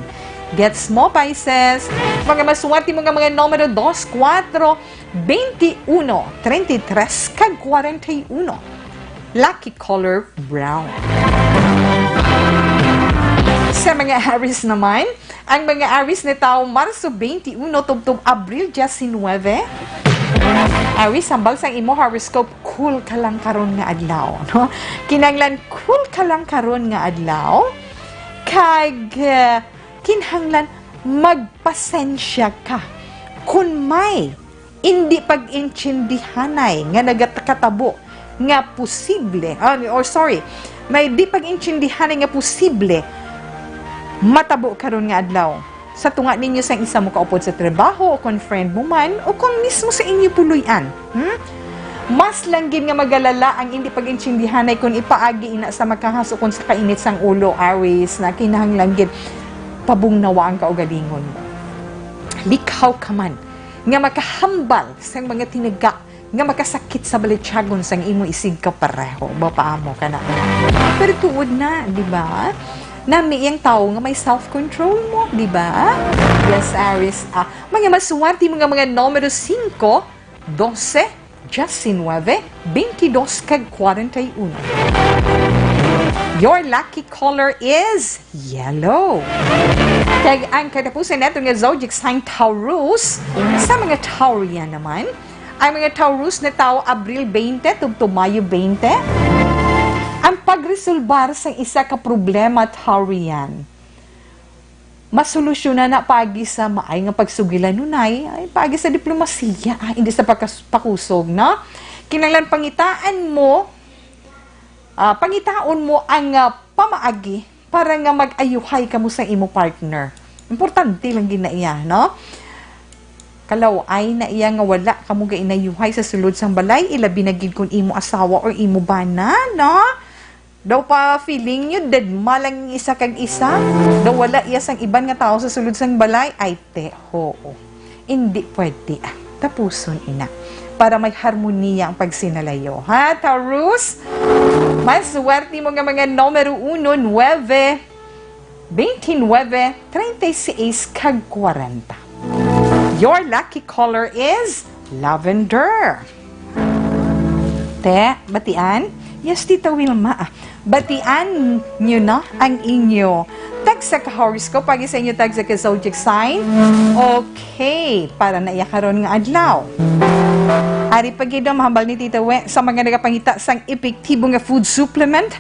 Gets mo, Pisces? Mga maswerte mo nga mga numero: dos, kuwatro, beintiuno, treinta y tres, kag cuarenta y uno. Lucky color, brown. Sa mga Aries naman, ang mga Aries natawo Marso twenty-one tubtob Abril diecinuebe. Aries, hambal sang imo horoscope, cool ka lang karon nga adlaw, no? Kinahanglan cool ka lang karon nga adlaw. Kag, eh, kinahanglan magpasensya ka kun may hindi pag-intindihanay nga nagakatabo nga posible, ah, or sorry, may di pag-intindihanay nga posible matabo karon nga adlaw sa tunga ninyo sang isa mo kaupod sa trabaho, o kon friend mo man, o kon mismo sa inyo puloy-an. Hmm? Mas lang gid nga magalala ang hindi pag-intindihanay kon ipaagi ina sa makahas o kon sa kainit sang ulo, Aries, na kinahanglan gid pabugnawa ang kaugalingon mo. Likhaw ka man nga makahambal sang mga tinaga nga makasakit sa balatyagon sang imo isigkapareho. Ba, paamo ka na? Pero tuod na, di ba? Nami ang tawo nga may self-control mo, di ba? Yes, Aries. Ah, mga maswerte mo nga mga numero singko, dose, diecinuebe, beintidos, kag cuarenta y uno. Your lucky color is yellow. Kag ang katapusan nato nga zodiac sign, Taurus. Sa mga Taurian naman, ang mga Taurus natawo Abril twenty tubtob Mayo twenty. Ang pagresolbar sang isa ka problema, Taurian, Masolusyonan na paagi sa maay nga pagsugilan, nunay, ay, paagi sa diplomasiya, ah, hindi sa pagkas-, pakusog, no? Kinahanglan pangitaan mo, ah, pangitaon mo ang, ah, pamaagi para nga mag-ayuhay kamo sa imo partner. Importante lang gid na iya, no? Kalaw-ay na iya nga wala kamo gainayuhay sa sulod sang balay, ilabi na gid kon imo asawa or imo bana, no? Daw pa feeling nyo, dead ma lang ang isa kag isa? Daw wala iya sang iban nga tawo sa sulod sang balay? Ay, te, hoo. Indi pwede, ah. Tapuson ina. Para may harmoniya ang pagsinalayo. Ha, Taurus? Mas swerte mo nga mga numero uno, nuebe, veintinuebe, treinta y seis, kag kwarenta. Your lucky color is lavender. Te, batian? Yes, Tita Wilma. Ah, batian nyo na ang inyo tagsa ka horoscope, paagi sa inyo tagsa ka zodiac sign. Okay, para na iya karon nga adlaw. Ari pa gid ang mahambal ni Tita We sa mga nagapangita sang epektibo nga food supplement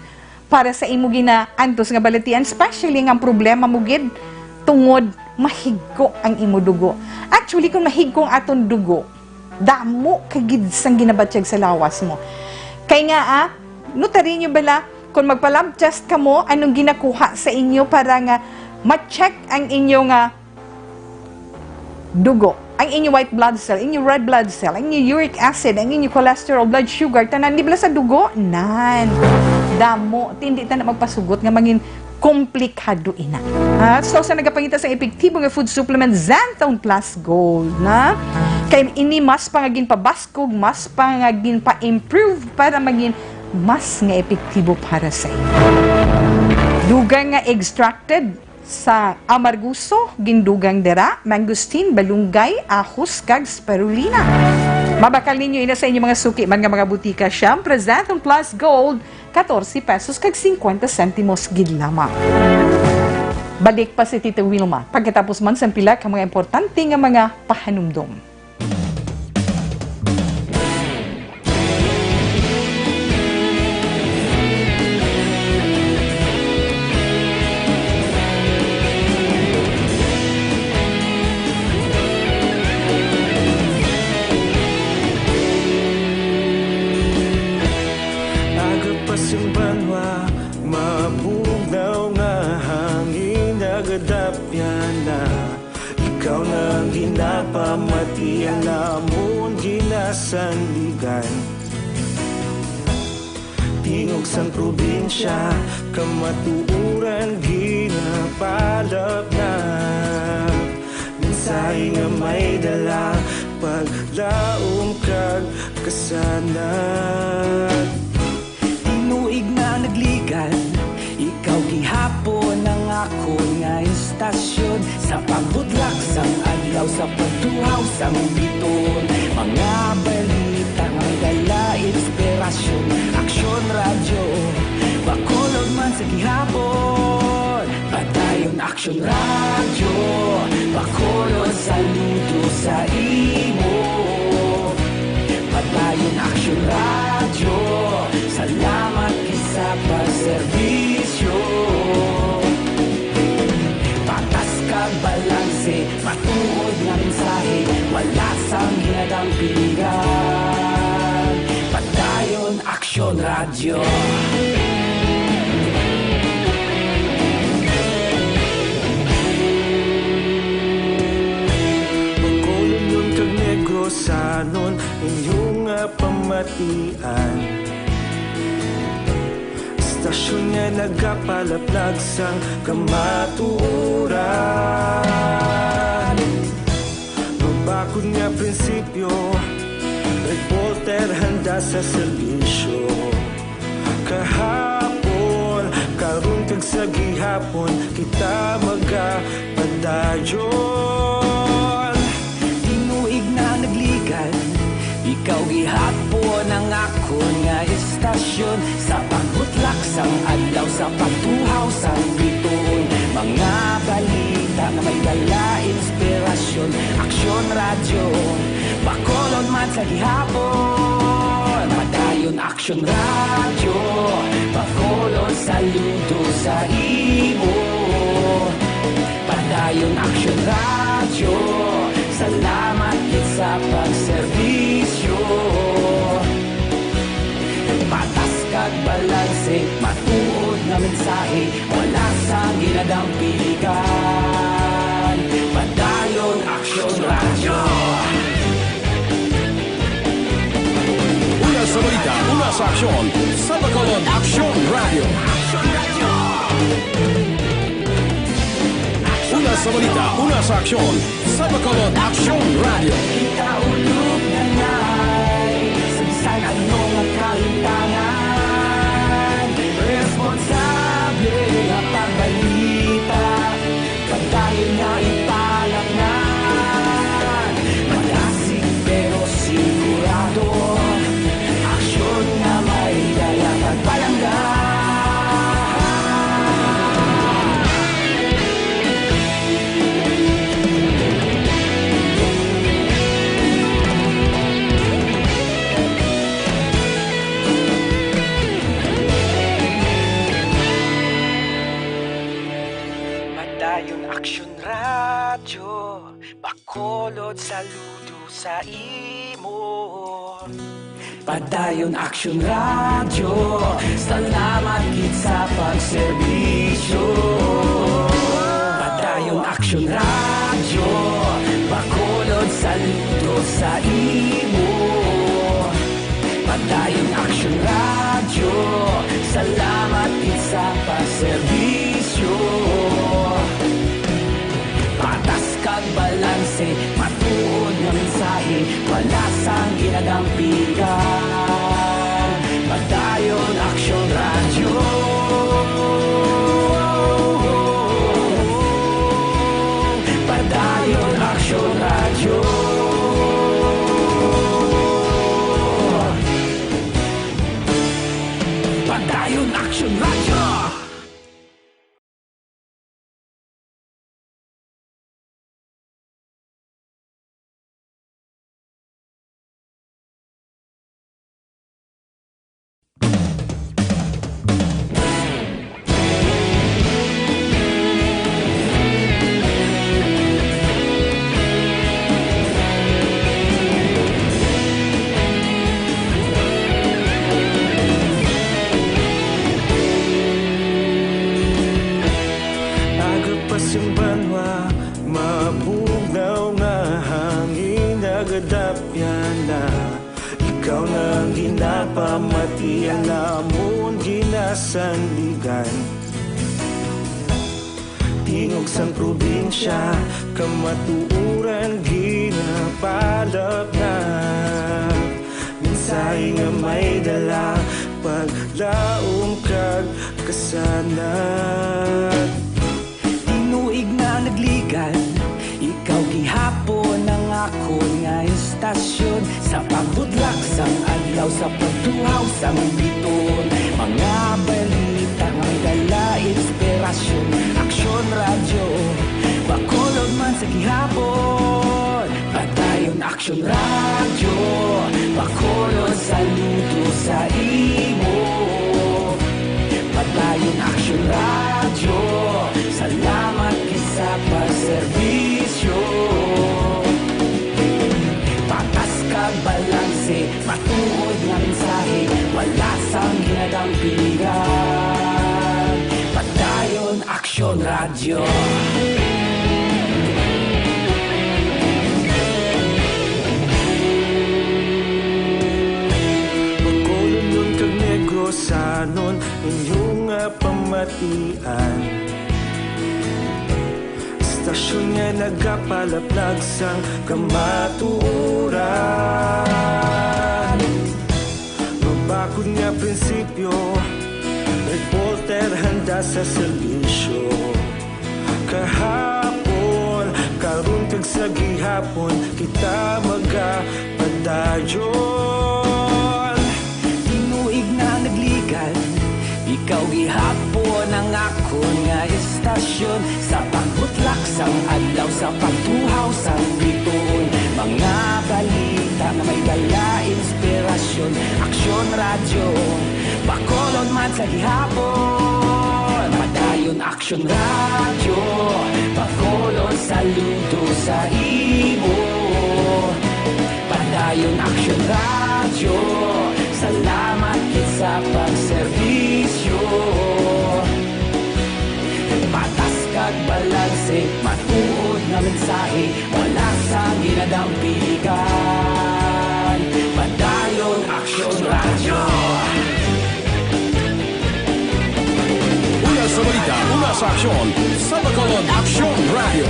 para sa imo ginaantos nga balatian, especially nga ang problema mo gid tungod mahigko ang imo dugo. Actually, kung mahigko ang aton dugo, damo ka gid sang ginabatyag sa lawas mo. Kay nga, ah, notary nyo bala, kung magpa-lab test kamo, anong ginakuha sa inyo para nga ma-check ang inyo nga dugo, ang inyo white blood cell, inyo red blood cell, ang inyo uric acid, ang inyo cholesterol, blood sugar, tanan di bala sa dugo, nan. Damo, ti hindi ta na magpasugot nga mangin komplikado ina. Ha? So, sa nagapangita sa epektibo nga food supplement, Xanthone Plus Gold, na? Kay ini mas pa nga ginpabaskog, mas pa nga ginpa-improve para maging mas nga epektibo para sa inyo. Dugang nga extracted sa amarguso, gindugang dira, mangosteen, balunggay, ahos, kag spirulina. Mabakal ninyo ina sa inyong mga suki man nga mga butika. Siyempre, Xanthone Plus Gold, katorse pesos kag cincuenta sentimos gid lamang. Balik pa si Tita Wilma pagkatapos man sang pila ka mga importante nga mga pahanumdom. Aga pa sing banwa, mabugnaw nga hangin, nagadapyan na. Ikaw na ang ginapamati, ang amon ginasandigan. Tingog sang probinsya, kamatuoran ginapalapnap. Mensahe nga may dala, paglaom kag kasanag. Tinuig na nagligan, ikaw gihapon ang akon nga istasyon. Sa pagbutlak sang adlaw, sa pagtuhaw sang biton, mga balita nga may dala inspirasyon. Aksyon Radyo, Bacolod man sa gihapon. Padayon Aksyon Radyo, Bacolod, saludo sa imo. Padayon Aksyon Radyo, salamat gid sa pagserbisyo. Patas kag balanse, matuod nga mensahe, wala sang ginadampingan. Padayon Aksyon Radyo. Bacolod kag Negrosanon, inyo nga pamatian. Istasyon nga nagapalaplag sang kamatuoran. Mabakod nga prinsipyo, reporter handa sa serbisyo. Kahapon, karon kag sa gihapon, kita magapadayon. Tinuig na nagligan, ikaw gihapon ang akon nga istasyon. Sa pagbutlak sang adlaw, sa pagtuhaw sang bituon, mga balita nga may dala inspirasyon. Aksyon Radyo, Bacolod man sa gihapon. Padayon Aksyon Radyo, Bacolod, saludo sa imo. Padayon Action Radio, salamat gid sa pagserbisyo. Patas kag balanse, matuod nga mensahe, wala sang ginadampingan. Padayon Action Radio. Una sa balita, una sa aksyon, sa Bacolod Action Radio. Una sa balita, una sa aksyon, sa Bacolod Action Radio. Kita ulog na ngay, sa bisan ano nga kalimtangan, responsable nga pagbalita, padayon nga ipalapnan. Malasig pero sigurado, aksyon nga may dala kag palangga. Padayon Action Radio, Bacolod, saludo sa imo. Padayon Action Radio, salamat gid sa pagserbisyo. Padayon Action Radio, Bacolod, saludo sa imo. Padayon Action Radio, salamat gid sa pagserbisyo. Patas kag balanse, matuod nga mensahe, wala sang ginadampingan. Padayon Action Radio. Padayon Action Radio. Padayon Action Radio. Aga pa sing banwa, mabugnaw nga hangin nagadapyan na. Ikaw na ang ginapamatian namon ginasandigan. Tingog sang probinsya, kamatuoran ginapalapnag. Mensahe nga may dala, paglaom kag kasanag. Tinuig na nagligad, ikaw gihapon ang akon nga istasyon. Sa pagbutlak sang adlaw, sa pagtuhaw sang bituon, mga balita nga may dala inspirasyon. Aksyon Radyo, Bacolod man sa gihapon. Padayon Aksyon Radyo, Bacolod, saludo sa imo. Padayon Aksyon Radyo, salamat gid sa pagserbisyo. Patas kag balanse, matuod nga mensahe, wala sang ginadampingan. Padayon Aksyon Radyo. Bacolodnon kag Negrosanon, inyo nga pamatian. Istasyon nga nagapalaplag sang kamatuoran. Mabakod nga prinsipyo, reporter handa sa serbisyo. Kahapon, karon kag sa gihapon, kita magapadayon. Tinuig na nagligad, ikaw gihapon ang akon nga istasyon. Sa pagbutlak sang adlaw, sa pagtuhaw sang bituon, mga balita nga may dala inspirasyon. Aksyon Radyo, Bacolod man sa gihapon. Padayon Aksyon Radyo, Bacolod, Saludo sa imo, Padayon Aksyon Radyo. Salamat gid sa pagserbisyo. Patas kag balanse, matuod nga mensahe, wala sang ginadampiligan. Padayon Aksyon Radyo. Una sa balita, una sa aksyon, sa Bacolod Aksyon Radyo.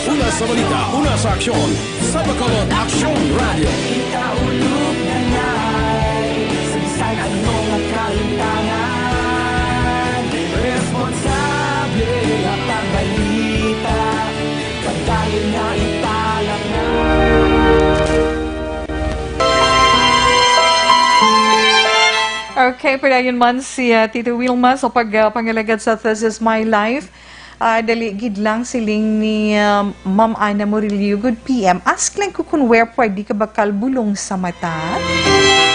Una sa balita, una sa aksyon, sa Bacolod Aksyon Radyo. Ikaulog na ngay, sa bisan anong kalimtangan, responsable nga pagbalita, kadayon nga italaknay. Okay, padayon man si, ah, Tito Wilma sa pag, ah, pangalagad sa This Is My Life. Ah, dali gid lang, siling ni, ah, Ma'am Ana Murillo, "Good P M. Ask lang ko kung where pwede ka bakal bulong sa mata.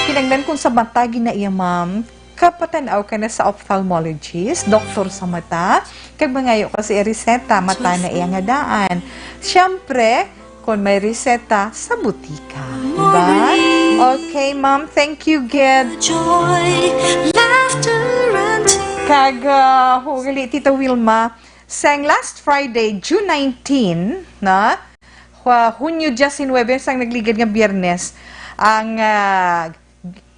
Kinanglan kung sa mata ginaiya, ma'am, kapatan-aw ka na sa ophthalmologist, doktor sa mata, kag mangayo ka sa reseta, mata na iya nga daan." Siyempre, kon may reseta sa butika. Diba? Okay, ma'am. Thank you, gid. Joy, laughter, and tears. Kag, ah, hugali, Tita Wilma, sang last Friday, June nineteen, na, Hua-, Hunyo diecinuebe, sang nagligad nga Biyernes, ang, ah,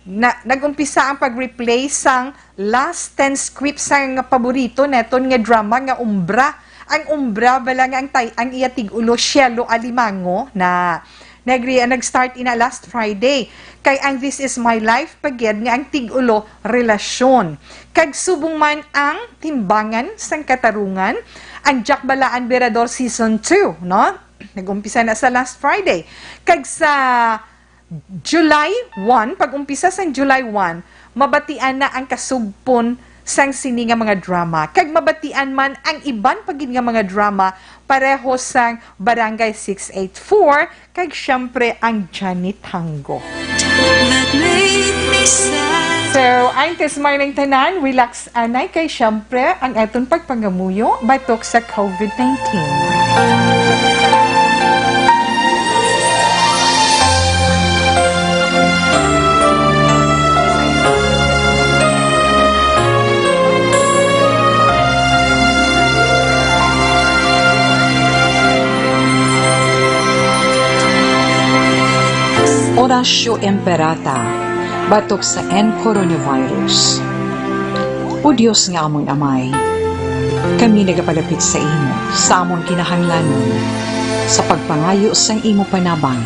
na, nag-umpisa ang pag-replay sang last ten scripts sang paborito naton nga drama nga Umbra. Ang Umbra bala nga ang tay-, ang iya tig-ulo, Cielo Alimango, na nagre-, nag-start ina last Friday. Kay ang This Is My Life pa gid nga ang tig-ulo, relasyon. Kag subong man ang Timbangan sang Katarungan, ang Jakbalaan Berador Season two, no? Nag-umpisa na sa last Friday. Kag sa July one, pag-umpisa sang July one, mabatian na ang kasugpon sang sini nga mga drama. Kag mabatian man ang iban pa gid nga mga drama pareho sang Barangay six eight four, kag siyempre ang Johnny Tango. That made me sad. So, antes may ning tanan, relax anay kay siyempre ang aton pagpangamuyo batok sa covid nineteen. Oratio Imperata, batok sa N coronavirus. O Dios nga amon Amay, kami nagapalapit sa imo sa amon kinahanglanon sa pagpangayo sang imo panabang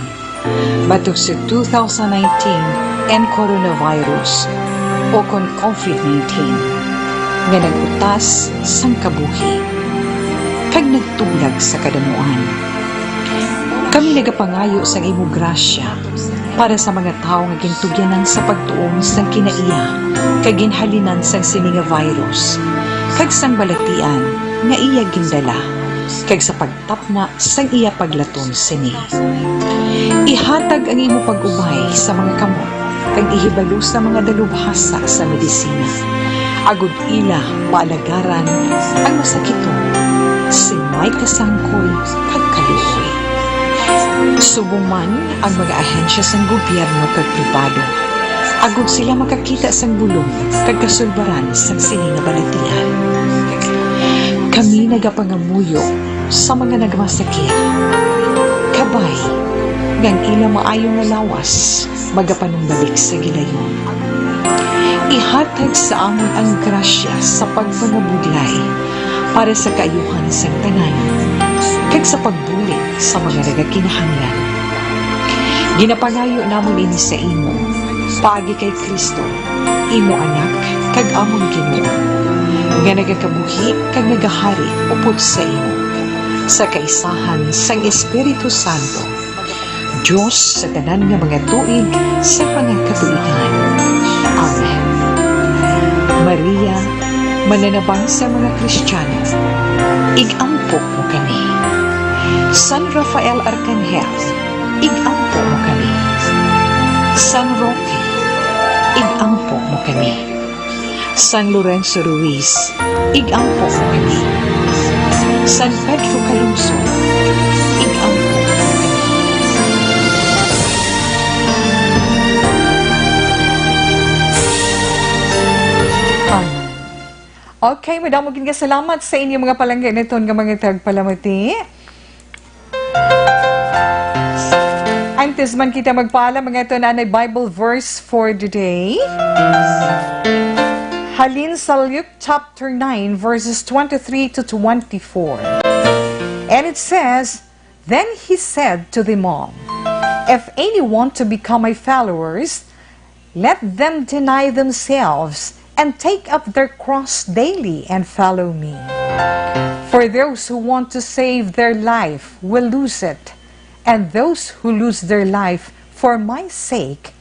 batok sa two thousand nineteen N coronavirus, o kon covid nineteen, nga nag-utas sang kabuhi kag nagtublag sa kadamuan. Kami nagapangayo sang imo grasya para sa mga tawo nga gintugyanan sa pagtuon sang kinaiya kag ginhalinan sang sini nga virus, kag sang balatian nga iya gindala, kag sa pagtapna sang iya paglaton sini. Ihatag ang imo pag-ubay sa mga kamot kag ihibalo sa mga dalubhasa sa medisina, agod ila maalagaran ang masakiton sing may kasangkoy kag kaluoy. Subong man ang mga ahensya sang gobyerno kag pribado, agod sila makakita sang bulong kag kasulbaran sang sini nga balatian. Kami nagapangamuyo sa mga nagmasakit, kabay nga ang ila maayo nga lawas magapanumbalik sa gilayon. Ihatag sa amon ang grasya sa pagpangabudlay para sa kaayuhan sang tanan, kag sa pagbulig sa mga nagakinahanglan. Ginapangayo namon ini sa imo, paagi kay Cristo, imo Anak, kag amon Ginoo, nga nagakabuhi kag nagahari upod sa imo, sa kaisahan sang Espiritu Santo, Dios sa tanan nga mga tuig sa panagkatuigan. Amen. Maria, mananabang sa mga Kristiano, ig-ampo mo kami. San Rafael Arcangel, ig-ampo mo kami. San Roque, ig-ampo mo kami. San Lorenzo Ruiz, ig-ampo. San Pedro Calungsod, ig-ampo. Amen. Okay, madamo gid nga salamat sa inyo mga palangga naton nga mga tagpalamati. Antes man kita magpaalam, mga ito na Bible verse for the day. Halin sa Luke chapter nine, verses twenty-three to twenty-four. And it says, "Then he said to them all, 'If any want to become my followers, let them deny themselves and take up their cross daily and follow me. For those who want to save their life will lose it, and those who lose their life for my sake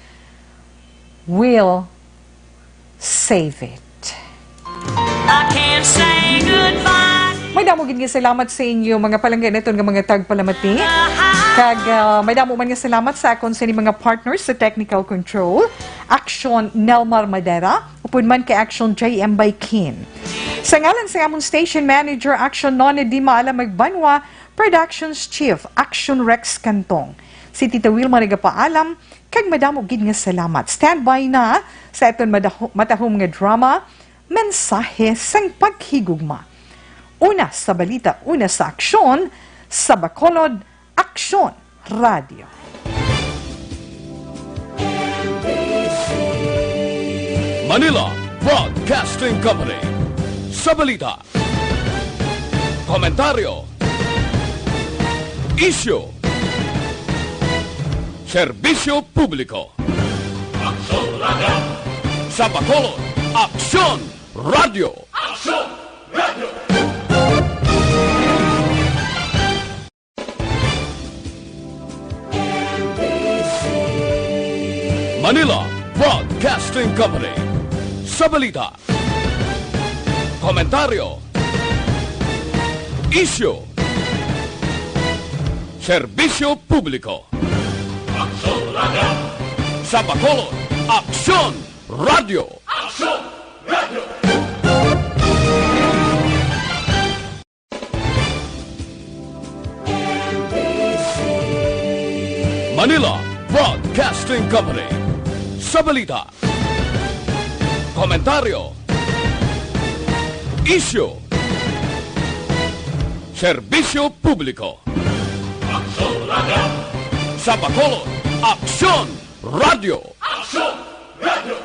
will save it.'" I can't say goodbye. Madamo gid nga salamat sa inyo, mga palangga naton nga mga tagpalamati. Kag, ah, madamo man nga salamat sa akon sa ining mga partners sa technical control, Action Nelmar Madera, upod man kay Action J M Baykin. Sa ngalan sa amon station manager, Action Nonnie Di Maalam Magbanwa, Productions Chief, Action Rex Cantong. Si Tita Wilma nagapaalam, kag madamo gid nga salamat. Standby na sa aton madahu-, matahom nga drama, Mensahe sang Paghigugma. Una sa balita, una sa aksyon, sa Bacolod, Aksyon Radio. Manila Broadcasting Company. Sa balita, komentaryo, isyu, serbisyo publiko. Aksyon Radio. Sa Bacolod, Aksyon Radio. Aksyon Radio. Manila Broadcasting Company. Sa balita, komentaryo, isyu, serbisyo publiko. Aksyon Radio. Sa Bacolod, Aksyon Radio. Aksyon Radio. Manila Broadcasting Company. Sa balita, komentaryo, isyu, serbisyo publiko. Aksyon Radio. Sa Bacolod, Aksyon Radio. Aksyon Radio.